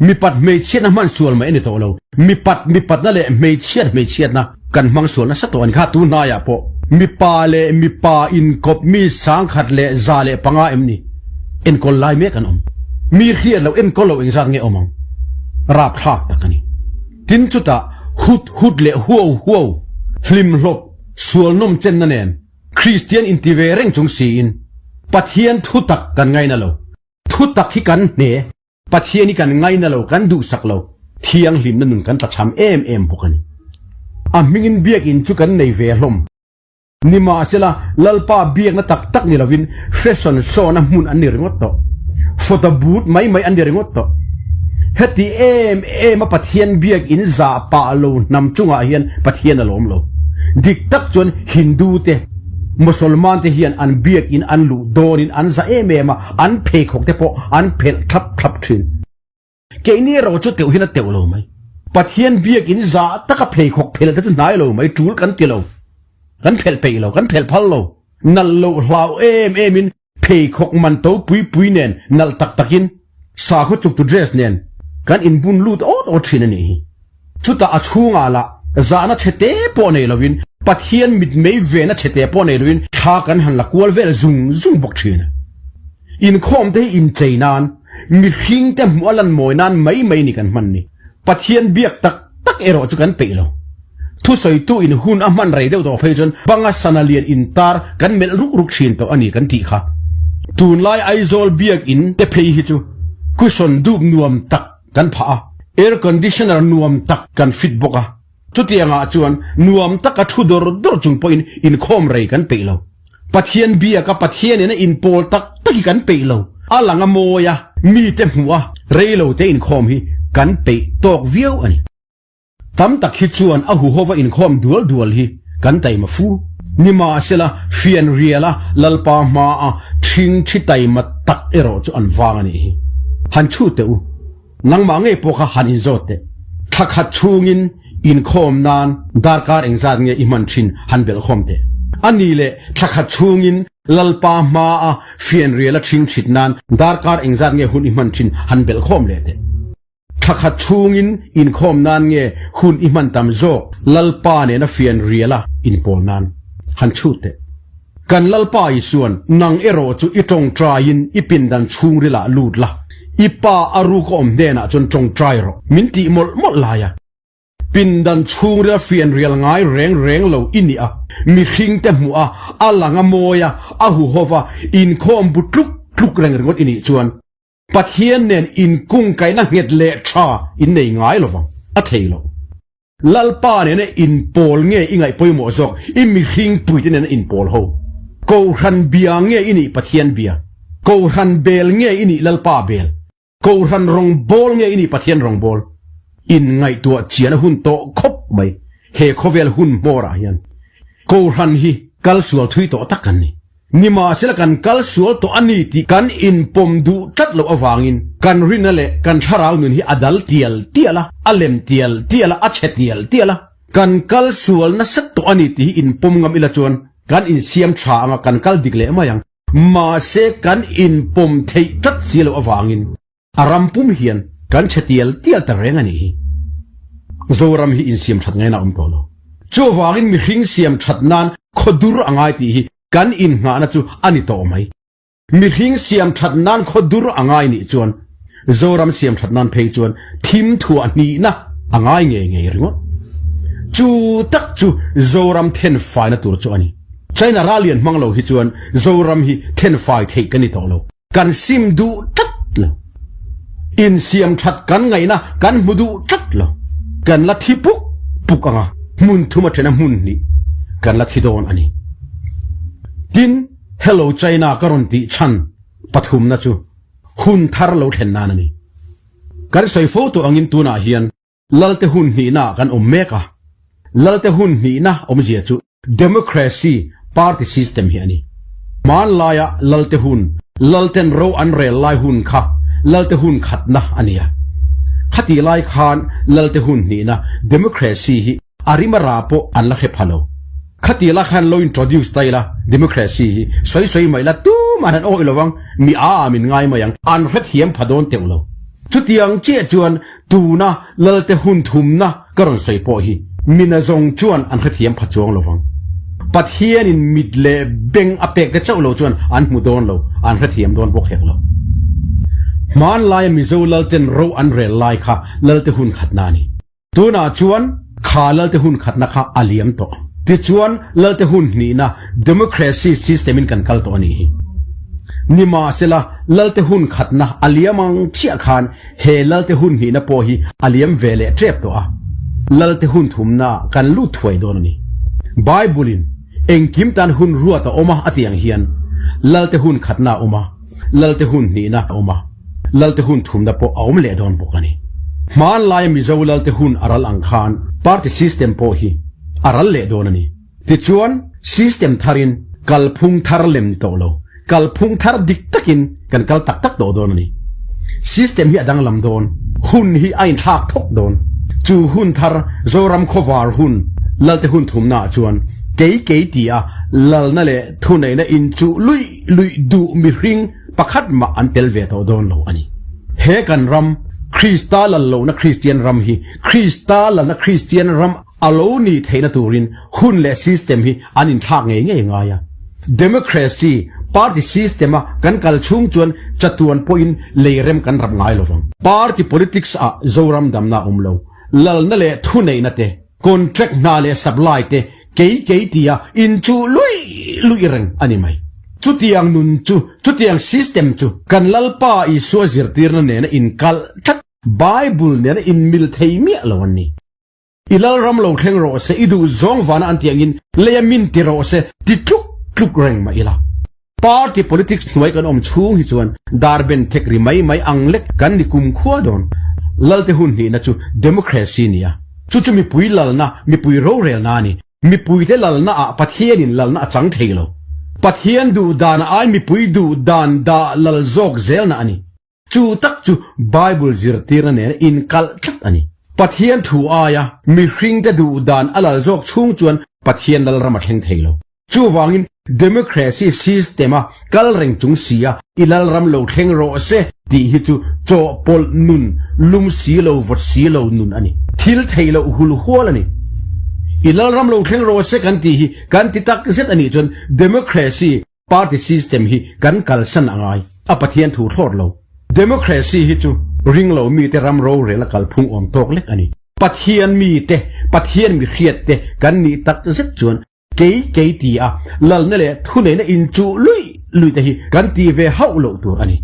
Mipat hmeichhiatna hman sual mai a ni tawh lo, mipat mipatna leh hmeichhiat hmeichhiatna kan hmang sual nasa tawh a ni kha tun hnaiah pawh mipa leh mipa inkawp mi 1105 em ni enkawl lai mek an awm. Mi hriat loh enkawl loh engzat nge awm ang? Rapthlak tak a ni. Tin chutah hut hut leh huau huau, hlimhlawp, sual nawm chenna nen Kristian inti ve reng chung siin Pathian thutak kan ngaina lo. Thutak hi kan hne. Pathian hi kan ngaina lo, kan duhsak lo. Thianghlimna nun kan tlachham em em bawk a ni. A hmingin biakinn chu kan nei ve hlawm. Nimahsela, Lalpa biakna tak tak ni lovin fashion show-na hmun an ni ringawt tawh. Photo booth mai mai an ni ringawt tawh. Heti em em a Pathian biakinn zah pah lo hnam chungah hian Pathian a lawm lo. Dik tak chuan Hindu te, Mosolman te hian an biakinn an luh dawnin an zah em em a, an pheikhawk te pawh an phelh thlap thlap thin. Keini erawh chu teuh hian a teuh lo mai. Pathian biakinn zah taka pheikhawk phelh te chu hnai lo mai, tul kan ti lo. Kan phelh peih lo, kan phelh phal lo. Nalh loh hlau em emin pheikhawk man to pui pui nen nalh tak takin sakhaw chuktu dress nen kan inbun lut awt awt thin a nih hi. Chutah a chhungah lah zahna chhete pawh nei lovin Pathian mitmei vena chhete pawh nei lovin thla kan han la kual vel zung zung bawk thin a. Inkhawm te hi inchei nan, mihring te hmuh a lan mawi nan mai mai ni kan hman ni. Pathian biak tak tak erawh chu kan peih lo. Thusawitu in hun a hman rei deuh tawh phei chuan banga sana lian intar kan melh ruk ruk thin tawh a ni kan tih kha. Tunlai Aizawl biakinn te phei hi chu cushion dup nuam tak kan phah a, air conditioner nuam tak kan fit bawk a. Chutiangah chuan nuam taka thu dawr dawr chung pawhin inkhawm rei kan peih lo. Pathian biaka Pathian in a inpawl tak tak hi kan peih lo. A lang a mawi a, mite hmuh a, rei lo te inkhawm hi kan peih tawk viau a ni. Tam tak hi chuan a huhova inkhawm dual dual hi kan taima fu. Nimahsela, fianriala Lalpa hmaa ṭhing ṭhi taima tak erawh chu an vang a nih hi. Han chhut teh u. Nangmah ngei pawh kha han inzawt teh. Thla khat chhungin inkhawm nan darkar engzat nge i hman thin han belhkhawm teh. A ni leh thla khat chhungin Lalpa hmaa fianrial a ṭhing ṭhit nan darkar engzat nge hun i hman thin han belhkhawm leh teh. Thla khat chhungin inkhawm nan nge hun i hman tam zawk Lalpa nena fianrial a inpawl nan han chhut teh. Kan Lalpa Isuan, Nang erawh chu i tawngtaiin i pindan chhungrilah lut la, i pa a ruk a awm hnenah chuan tawngtai rawh, min tih mawlh mawlh lai a. Pindan chhungril fianrial ngai reng reng lo i nih a, mihringte hmuh a, a lang a mawi a, a huhawv a, inkhawm bu tluk tluk reng ringawt i nih chuan, Pathian nen inkungkaihna nghet leh tha in nei ngai lovang, a thei lo. Lalpa nena inpawl nge i ngaih pawimawh zawk, i mihring puite nena inpawl ho? Kohhran bia nge i nih Pathian bia? Kohhran bel nge i nih Lalpa bel? Kohhran rawngbâwl nge i nih Pathian rawngbâwl? Inngaihtuah chian a hun tawh khawp mai he khawvel hun hmawrah hian. Kohhran hi kal sual thui tawh tak kan ni. Nimahsela kan kal sual tawh a ni tih kan inpawm duh tlat loh avangin kan rinna leh kan thlarau nun hi a dal tial tial a, a lem tial tial a, a chhe tial tial a. Kan kal sual nasa tawh a ni tih hi inpawm ngam ila chuan kan insiam tha anga kan kal dik leh mai ang. Mahse kan inpawm theih tlat si loh avangin A ram pum hian kan chhe tial tial ta reng a nih hi. Zoram hi insiam that ngaina a awm tawh lo. Chuvangin mihring siam that nan khawdur a ngai tih hi kan innghahna chu a ni tawh mai. Mihring siam that nan khawdur a ngai nih chuan Zoram siam that nan phei chuan thim thuah hnihna a ngai ngei ngei ringawt. Chu tak chu Zoram thenfaina tur chu a ni. China rallian hmang lo hi chuan Zoram hi thenfai theih ka ni tawh lo. Kan sim duh tlat lo. Insiam that kan ngaihna kan hmu duh tlat lo. Kan la thi puk puk ang a, hmun thum a then a hmun hnih kan la thi dawn a ni. Tin, Hello China ka rawn tih chhan pathumna chu hun thar lo thlen nan a ni. Kan sawi fo tawh angin tunah hian Lalte hun hnihna ah kan awm mek a, Lalte hun hnihna awmzia chu Democracy party system hi a ni. Hmanlaia Lalte hun, Lalten ro an rel lai hun kha Lalte hun khatna a ni a. Khatih lai khan Lalte hun hnihna Democracy hi A rim a ra pawh an la hre pha lo. Khati la khan lo introduce ta ila democracy hi sawi sawi mai la tumah an awih lo ang, mi a a min ngai mai ang, an hrethiam pha dawn teuh lo. Chutiang chiah chuan tuna Lalte hun thumna ka rawn sawi pawh hi mina zawng chuan an hrethiam pha chuang lo vang. Pathianin mit leh beng a pek te chauh lo chuan an hmu dawn lo, an hrethiam dawn bawk hek lo. Hmanlaia Mizo Lalten ro an rel lai kha Lalte hun khatna a ni. Tunah chuan kha Lalte hun khatna kha a liam tawh. Tichuan Lalte hun hnihna Democracy system in kan kal tawh a nih hi. Nimahsela Lalte hun khatna a liam ang chiah khan he Lalte hun hnihna pawh hi a liam ve leh tep tawh a. Lalte hun thumna kan lut thuai dawn a ni. Bible in engkim tan hun ruat a awm a a tih ang hian Lalte hun khatna a awm a, Lalte hun hnihna a awm a. Lalte hun thumna pawh a awm leh dawn bawk a ni. Hmanlaia Mizo Lalte hun a ral ang khan party system pawh hi a ral leh dawn a ni. Tichuan, system tharin kalphung thar lem tawh lo, kalphung thar dik takin kan kal tak tak tawh dawn a ni. System hi a danglam dawn, hun hi a inthlak thawk dawn. Chu hun thar Zoram khawvar hun Lalte hun thumnaah chuan kei kei tia lalna leh thuneihna inchuh luih luih duh mihring Pakhat mah an tel ve tawh dawn lo a ni. He kan ram, Krista lal lohna Kristian ram hi Krista lalna Kristian ram a lo nih theihna turin hun leh system hi an inthlak ngei ngei ngai a. Democracy, party system a kan kal chhung chuan chatuan pawhin lei rem kan rap ngai lovang. Party politics ah Zoram damna a awm lo, lalna leh thuneihna te. Contract hna leh supply te kei kei tia inchuh luih luih reng a ni mai. Chutiang nun chu, chutiang system chu kan Lalpa Isua zirtirna nena inkalh tlat, Bible nena inmil thei miah lo an ni. I Lalram lo thleng rawh se, i duh zawng vana an tih angin leia min ti rawh se ti tluk tluk reng mah ila. Party politics hnuai kan awm chhung hi chuan dar ben thek ri mai mai ang lek kan ni kum khua dawn. Lalte hun hnihna chu democracy nia. Chu chu mipui lalna, mipui rorelna a ni. Mipuite lalna ah Pathianin lalna a chang thei lo. Pathian duh dan ai mipui duh dan dah lal zawk zelna a ni. Chu tak chu Bible zirtirna nena inkalh tlat a ni. Pathian thu aia mihringte duh dan a lal zawk chhung chuan Pathian lalram a thleng thei lo. Chuvangin democracy system a kal reng chung si a i lalram lo thleng rawh se tih hi chu chawhpawlh nun, lum si lo vawt si lo nun a ni. Thil theih loh hul hual a ni. I lalram lo thleng rawh se kan tih hi kan ti tak zet a nih chuan democracy party system hi kan kalsan a ngai. A Pathian thu thlawt lo. Democracy hi chu ring lo mite ram rorel a kalphung awm tawk lek a ni. Pathian mite, Pathian mihriat te kan nih tak zet chuan Kei kei ti a, lalna leh thuneihna inchuh luih luih te hi kan ti ve hauh loh tur a ni.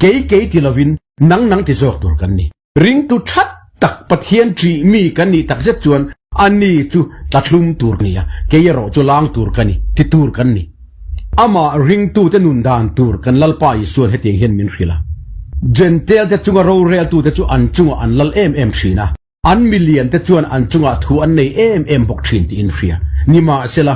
Kei kei ti lovin nang nang ti zawk tur kan ni. Ringtu that tak Pathian ṭih mi kan nih takzet chuan a ni chu tlatlum tur ka ni a, kei erawh chu lang tur ka ni, ti tur kan ni. Amah ringtute nun dan tur kan Lalpa Isuan hetiang hian min hrilh a. Jentail te chunga roreltute chu an chungah an lal em em ṭhin a. An milian te chuan an chungah thu an nei em em bawk thin tiin hria. Nimahsela,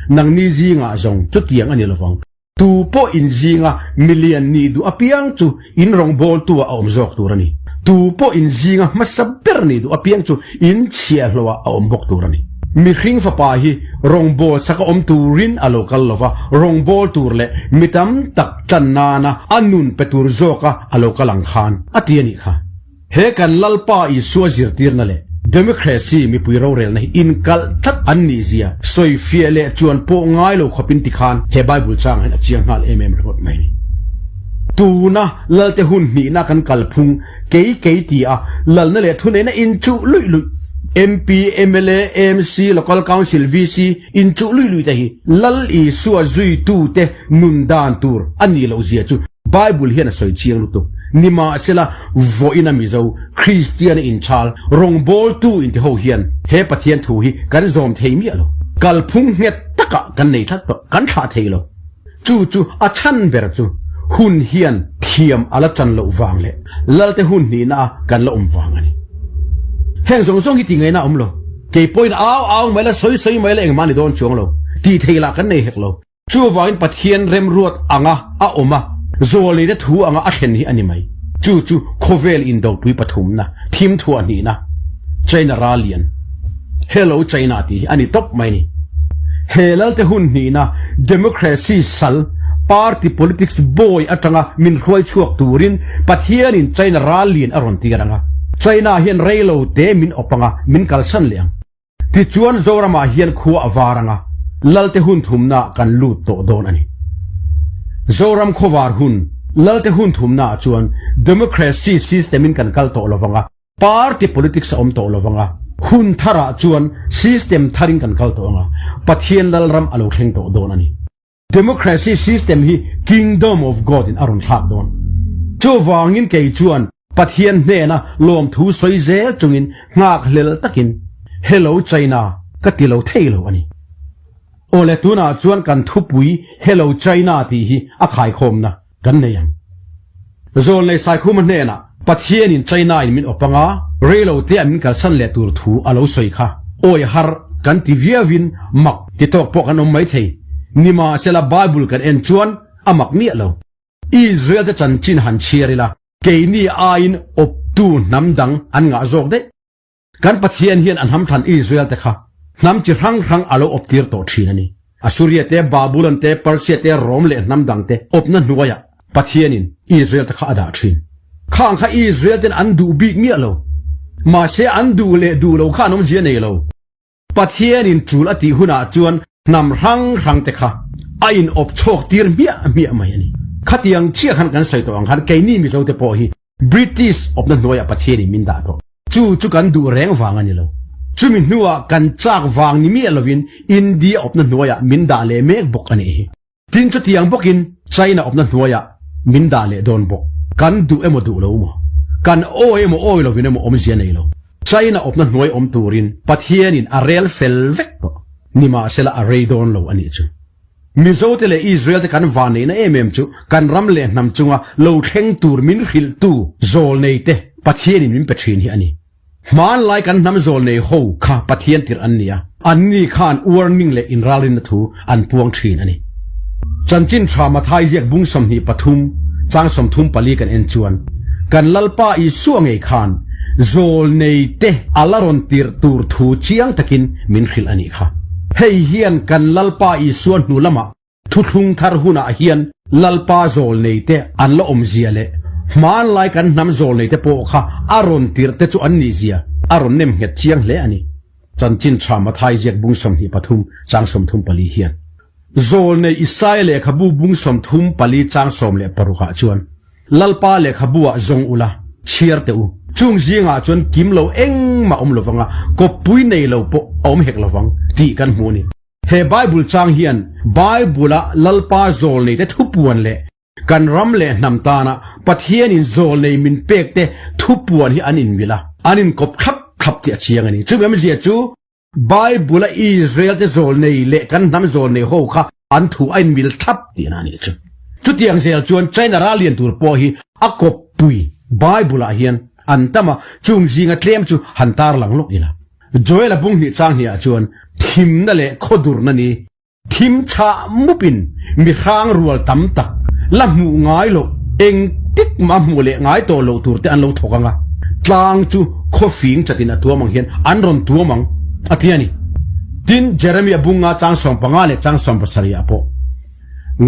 nangni zingah zawng chutiang a ni lovang. Tu pawh in zinga milian nih duh apiang chu in rawngbawltu ah a awm zawk tur a ni. Tu pawh in zinga hmasa ber nih duh apiang chu in chhiahhlawh ah a awm bawk tur a ni. Mihring fapa hi rawngbâwl saka awm turin a lo kal lova, rawngbâwl tur leh mi tam tak tlan nana a nun pe tur zawka a lo kal ang khan a ti a nih kha. He kan Lalpa Isua zirtirna leh Democracy mipui rorelna hi inkalh tlat an nih zia sawifiah leh chuan pawh ngai lo khawpin tikhan he Bible changah hian a chiang nghal em em ringawt mai a ni. Tuna Lalte hun hnihna kan kalphung kei kei ti a lalna leh thuneihna inchuh luih luih MP, mla, AMC, Local Council, VC inchuh luih luih te hi Lal Isua zuitute nun dan tur a nih loh zia chu Bible hian a sawi chiang lutuk. Nimahsela, vawiin a Mizo, Kristian a inchhal, rawngbawltu inti ho hian he Pathian thu hi kan zawm thei miah lo. Kalphung nghet takah kan nei tlat tawh, kan thlah thei lo. Chu chu a chhan ber chu hun hian thiam a la chan loh vang leh Lalte hun hnihna a kan la awm vang a ni. Heng zawng zawng hi ti ngaihna a awm lo. Kei pawhin au au mai la, sawi sawi mai la engmah ni dawn chuang lo. Tih theih lah kan nei hek lo. Chuvangin Pathian remruat anga a awm a, zawlneite thu anga a thlen hi a ni mai. Chu chu khawvel indopui pathumna, thim thuah hnihna, China ral lian, Hello China tih hi a ni tawp mai a ni. He lalte hun hnihna, Democracy sal, Party politics bawi atanga min hruai chhuak turin Pathianin China ral lian a rawn tir ang a. China hian reilo te min awp ang a, min kalsan leh ang. Tichuan Zoramah hian khua a var anga Lalte hun thumnaah kan lut tawh dawn a ni. Zoram khawvar hun, Lalte hun thumnaah chuan Democracy system in kan kal tawh lo vang a, Party politics a awm tawh lo vang a, hun tharah chuan system tharin kan kal tawh anga, Pathian Lalram a lo thleng tawh dawn a ni. Democracy system hi Kingdom of God in a rawn thlak dawn. Chuvangin kei chuan Pathian hnena lawmthu sawi zel chungin nghakhlel takin Hello China ka ti lo thei lo a ni. Awle tunah chuan kan thupui Hello China tih hi a khaikhawmna kan nei ang. Zawlnei Saikhuma hnenah Pathianin China in min awp anga reilo te a min kalsan leh tur thu a lo sawi kha awi har kan ti viauin mak ti tawk pawh kan awm mai thei. Nimahsela Bible kan en chuan a mak miah lo. Israel te chanchin han chhiar ila keini aiin awptu hnam dang an ngah zawk daih. Kan Pathian hian a hnam thlan Israel te kha hnam chi hrang hrang a lo awp tir tawh thin a ni. Assuria te, Babulon te, Persia te, Rom leh hnam dang te awpna hnuaiah Pathianin Israel te kha a dah thin. Khang kha Israel ten an duh bik miah lo. Mahse an duh leh duh lo kha an awmzia nei lo. Pathianin tul a tih hunah chuan hnam hrang hrang te kha a in awp chhawk tir hmiah hmiah mai a ni. Khatiang chiah khan kan sawi tawh ang khan keini Mizo te pawh hi British awpna hnuaiah Pathianin min dah tawh. Chu chu kan duh reng vang a ni lo. Chumi hnuah kan chak vang ni miah lovin India awpna hnuaiah min dah leh mek bawk a nih hi. Tin chutiang bawkin China awpna hnuaiah min dah leh dawn bawk. Kan duh emaw duh lo maw? Kan awi emaw awi lovin emaw awmzia nei lo. China awpna hnuai awm turin Pathianin a rel fel vek tawh. Nimahsela a rei dawn lo a nih chu. Mizote leh Israel-te kan vanneihna em em chu kan ram leh hnam chunga lo thleng tur min hrilhtu zawlneite Pathianin min pe thin hi a ni. Hmanlai kan hnam zawlnei ho kha Pathian tirh an ni a, anni khan warning leh inralrinna thu an puang thin a ni. Chanchin tha Mathai ziak bung 23 chang 34 kan en chuan kan Lalpa Isua ngei khan zawlneite a la rawn tirh tur thu chiang takin min hrilh a nih kha. Hei hian kan Lalpa Isua hnu lamah thuthlung thar hunah hian Lalpa zawlneite an la awmzia leh hmanlai kan hnam zawlneite pawh kha a rawn tirh te chu an nihzia a rawn nem nghet chiang hle a ni. Chanchin tha Mathai ziak bung 23 chang 34 hian Zawlnei Isaia lehkhabu bung 34 chang 16 ah chuan Lalpa lehkhabu ah zawng ula, chhiar teh u. Chung zingah chuan kim lo engmah awm lovang a, kawppui nei lo pawh a awm hek lovang tih kan hmu a ni. He Bible chang hian Bible-a Lalpa zawlneite thupuan leh kan ram leh hnam tana Pathianin zawlnei min pekte thupuan hi an inmil a, an inkawp thlap thlap tih a chiang a ni. Chumi awmzia chu Bible-a Israel-te zawlnei leh kan hnam zawlnei ho kha an thu a inmil thlap tihna a nih chu. Chutiang zel chuan China ral lian tur pawh hi a kawppui Bible-ah hian an tam a, chung zinga tlem chu han tarlang lawk ila. Joel-a bung hnih chang hniah chuan thimna leh khawdurna ni Thim chhah mupin mi hrang rual tam tak la hmuh ngai loh, engtik mah hmuh leh ngai tawh loh tur te an lo thawk ang a, tlang chu khawfing chatin a tuam ang hian an rawn tuam ang, a ti a ni. Tin, Jeremia bunga chang 15 leh chang 17 ah pawh,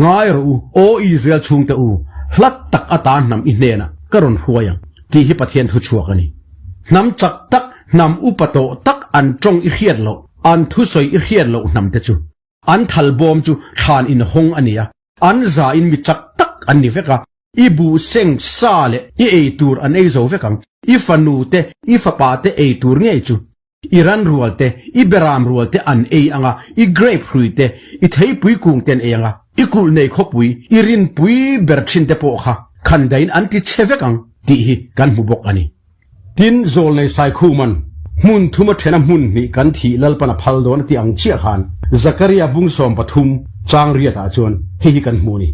Ngai rawh u, aw Israel chhungte u, hlat tak ata hnam i hnenah ka rawn hruai ang, tih hi Pathian thuchhuak a ni. Hnam chak tak, hnam upa tawh tak an tawng i hriat loh, An thusawi i hriat loh hnam te chu an thal bawm chu thlan in hawng a ni a, an za in mi chak tak an ni vek a, i buh seng sa leh i ei tur an ei zo vek ang, i fanu te, i fapa te ei tur ngei chu i ran rual te, i beram rual te an ei ang a, i grape hrui te, i theipui kung te an ei ang a, i kulh nei khawpui, i rinpui ber thin te pawh kha khandaiin an ti chhe vek ang tih hi kan hmu bawk a ni. Tin, Zawlnei Saikhuman, Hmun thuma thena hmun hnih kan thih Lalpan a phal dawn a ti ang chiah khan Zakaria bung 13 chang riatah chuan hei hi kan hmu a ni.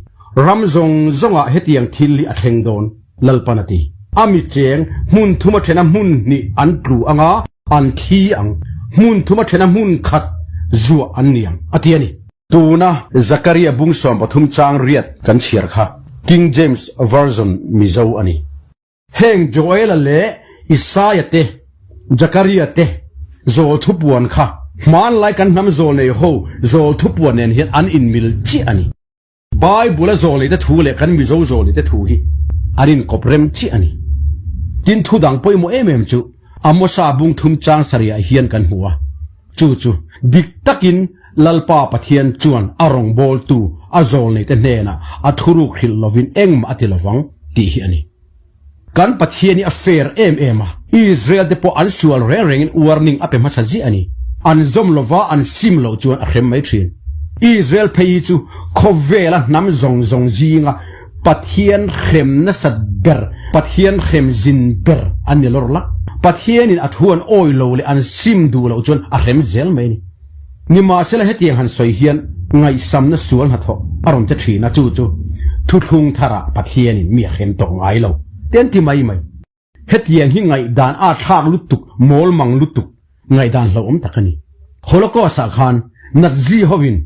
Ram zawng zawngah hetiang thil hi a thleng dawn, Lalpan a ti. A mi cheng, hmun thuma thena hmun hnih an tlu anga an thi ang, hmun thuma thena hmun khat zuah an ni ang, a ti a ni. Tuna Zakaria bung 13 chang riat kan chhiar kha King James Version Mizo a ni. Heng Joela leh Isaia te, Jakaria te zawl thupuan kha hmanlai kan hnam zawlnei ho zawl thupuan nen hian an inmil chiah a ni. Bible-a zawlneite thu leh kan Mizo zawlneite thu hi an inkawp rem chiah a ni. Tin thu dang pawimawh em em chu Amosa bung thum chang sarihah hian kan hmu a, chu chu dik takin Lalpa Pathian chuan a rawngbawltu a zawlneite hnenah a thuruk hrilh lovin engmah a ti lovang tih hi a ni. Kan Pathian hi a fair em em a, Israel te pawh an sual reng rengin warning a pe hmasa ziah a ni. An zawm lova an sim loh chuan a hrem mai thin. Israel phei hi chu khawvela hnam zawng zawng zinga Pathian hrem nasat ber, Pathian hrem zin ber an ni lawr lak. Pathianin a thu an awi lo leh an sim duh loh chuan a hrem zel mai a ni. Nimahsela hetiang han sawi hian ngaihsamna sual hnathawh a rawn che thin a, chu chu thuthlung tharah Pathianin mi a hrem tawh ngai lo te an ti mai mai. Hetiang hi ngaihdan a thlak lutuk, mawl mang lutuk, ngaihdan hlauhawm tak a ni. Holocaust-ah khan Nazi hovin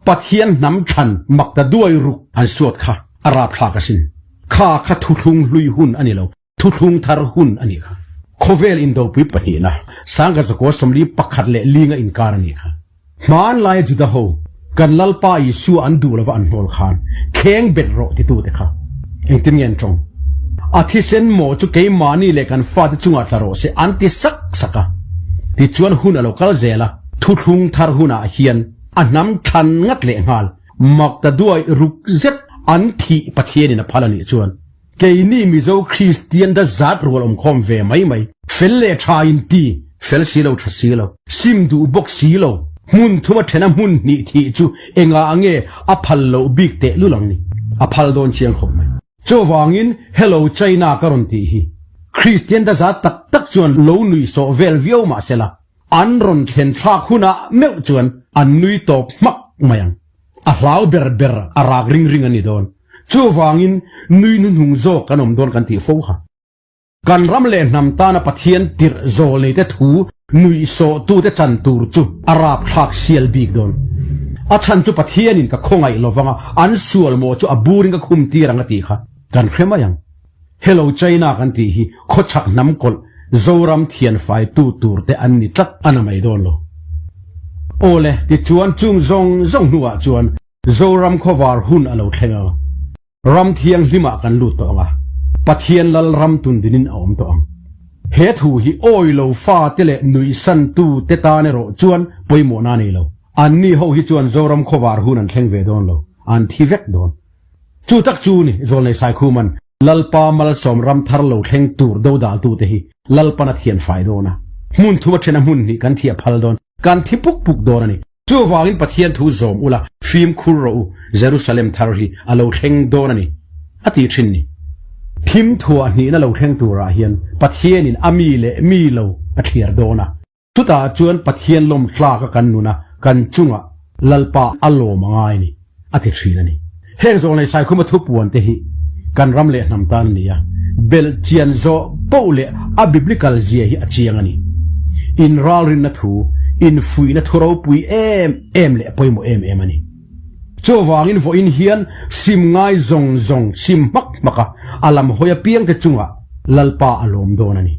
Pathian hnam thlan mak ta duai ruk an suat kha a rapthlak asin. Kha kha thuthlung hlui hun a ni lo. Thuthlung thar hun a nih kha. Khawvel indopui pahnihna, Sangha zakua 41 leh linga inkar a nih kha. Hmanlaia Juda ho, kan Lalpa Isua an duh lova an hnawl khan, kheng bet rawh titute kha engtin nge an tawng? A thisen maw chu keimahni leh kan fate chungah tla rawh se an ti sak sak a. Tichuan hun a lo kal zel a, thuthlung thar hunah hian a hnam thlan ngat leh nghal, mak ta duai ruk zet an thih Pathianin a phal a nih chuan, Keini Mizo Kristian da zat rual awmkhawm ve mai mai. Fel leh tha in ti. Fel si lo tha si lo, sim duh bawk si lo, hmun thuma thena hmun hnih thih chu engah nge a phal loh bik teh lul ang ni? A phal dawn chiang khawp mai. Chuvangin Hello China ka rawn tih hi Kristian da zat tak tak chuan lo nuih sawh vel viau mah sela, an rawn thlen thlak hunah meuh chuan an nui tawp hmak mai ang. A hlau ber ber a rak ring ring a ni dawn. Chuvangin nui hnuhnung zawk kan awm dawn kan tih fo kha. Kan ram leh hnam tana Pathian tirh zawlneite thu nuihsawhtute chan tur chu a rapthlak sial bik dawn. A chhan chu Pathianin ka khawngaih lovang a, an sual mawh chu a burin ka khum tir ang a tih kha kan hre mai ang. Hello China kan tih hi khawchhak hnam kawlh Zoram thianfaitu turte an ni tlat a na mai dawn lo. Awle, tichuan chung zawng zawng hnuah chuan Zoram khawvar hun a lo thleng a. Ram thianghlimah kan lut tawh ang a, Pathian lal ram tundinin a awm tawh ang. He thu hi awi lo fate leh nuihsantute tan erawh chuan pawimawhna a nei lo. Anni ho hi chuan Zoram khawvar hun an thleng ve dawn lo, an thi vek dawn. Chu tak chu ni, Zawlnei Saikhuman, Lalpa malsawm ram thar lo thleng tur dodaltute hi Lalpan a thianfai dawn a, hmun thuma thena hmun hnih kan thiah phal dawn, kan thi puk puk dawn a ni. Chuvangin Pathian thu zawm ula, fimkhur rawh u, Jerusalem thar hi a lo thleng dawn a ni, a ti thin ni. Thim thuah hnihna lo thleng turah hian Pathianin a mi leh mi lo a thliar dawn a. Chutah chuan Pathian lawm tlaka kan nun a, kan chungah Lalpa a lawm a ngai ni, a ti thin a ni. Heng zawlnei Saikhuma thupuan te hi kan ram leh hnam tan a ni a, belh chian zawh poh leh a biblical zia hi a chiang a ni. Inralrinna thu, infuihna thu ropui em em leh pawimawh em em a ni. Chuvangin vawiin hian sim ngai zawng zawng sim hmak hmak a, a lam hawi apiang te chungah Lalpa a lawm dawn a ni.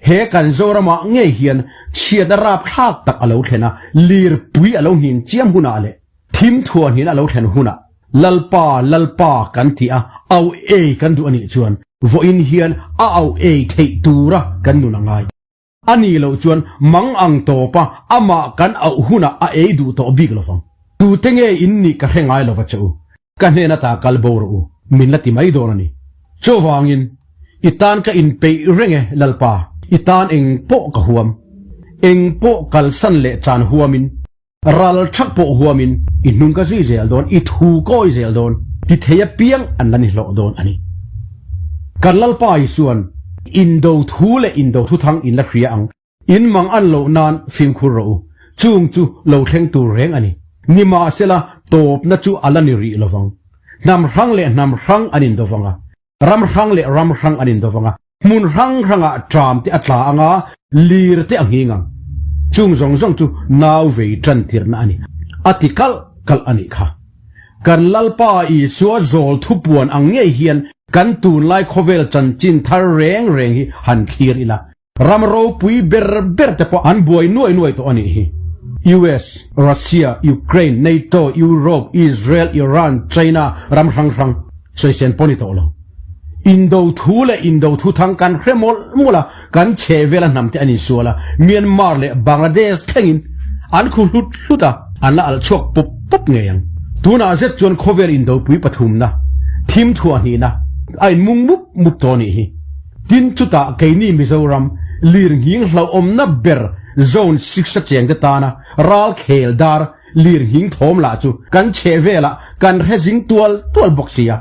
He kan Zoramah ngei hian chhiatna rapthlak tak a lo thlen a, lirpui a lo hnin chiam hunah leh, Thim thuahnin a lo thlen hunah Lalpa, Lalpa kan tih a, au ei kan duh a nih chuan vawiin hian a au ei theih tura kan nun a ngai. A nih loh chuan mang ang tawpa amah kan auh hunah a ei duh tawh bik lovang. Tute nge in nih ka hre ngai lova che u, ka hnen ata kal bo rawh u, min la ti mai dawn a ni. Chuvangin i tan ka inpeih reng e Lalpa, i tan eng pawh ka huam, eng pawh kalsan leh chan huamin, Ral thak pawh huamin i hnung ka zui zel dawn, i thu kawi zel dawn, ti thei apiang an la ni hlawh dawn a ni. Kan Lalpa Isuan indo thu leh indo thuthang in la hria ang, in mang an loh nan fimkhur rawh u, chung chu lo thleng tur reng a ni. Nimahsela tawpna chu a la ni rih lovang. Hnam hrang leh hnam hrang an indo vang a. Ram hrang leh ram hrang an indo vang a, hmun hrang hrangah ṭam te a tla ang a, lir te a nghing ang. Chung zawng zawng chu nau vei ṭan tirhna a ni. A ti kalh kalh a nih kha. Kan Lalpa Isua zawl thupuan ang ngei hian kan tunlai khawvel chanchin thar reng reng hi han thlir ila. Ram ropui ber ber te pawh an buai nuai nuai tawh a nih hi. US, Russia, Ukraine, NATO, Europe, Israel, Iran, China ram hrang hrang sawisen pawh ni tawh lo. Indo thu leh indo thu thang kan hre mawlh mawlh a, kan chhe vela hnam te an insual a, Myanmar leh Bangladesh thlengin an khu hlut hlut a, an la alh chhuak pawp pawp ngei ang. Tunah zet chuan khawvel indopui pathumna, thim thuah hnihna a inmung mup mup tawh a nih hi. Tin, chutah keini Mizoram lirnghing hlauhawmna ber Zone 6 a chengte tana ral khel dar lirnghing thawm lah chu kan chheh velah kan hre zing tual tual bawk si a.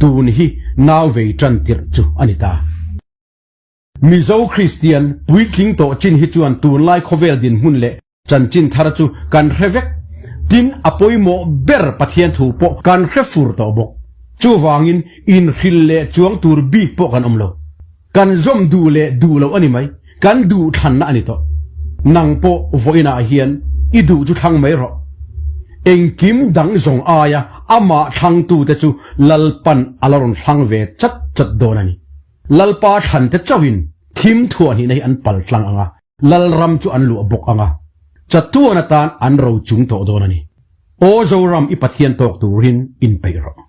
Tun hi nau vei tan tirh chu a ni ta. Mizo Kristian puitling tawh chin hi chuan tunlai khawvel dinhmun leh Chanchin thar chu kan hre vek. Tin, a pawimawh ber Pathian thu pawh kan hre fur tawh bawk. Chuvangin inhrilh leh chuang tur bik pawh kan awm lo. Kan zawm duh leh duh loh a ni mai, kan duh thlanna a ni tawh. Nang pawh vawiinah hian i duh chu thlang mai rawh. Engkim dang zawng aia amah thlangtute chu Lalpan a la rawn thlang ve chat chat dawn a ni. Lalpa thlante chauhin thim thuahhnihna hi an pal tlang ang a. Lalram chu an luah bawk ang a, chatuan atan an ro chung tawh dawn a ni. Aw Zoram i Pathian tawk turin inpeih rawh.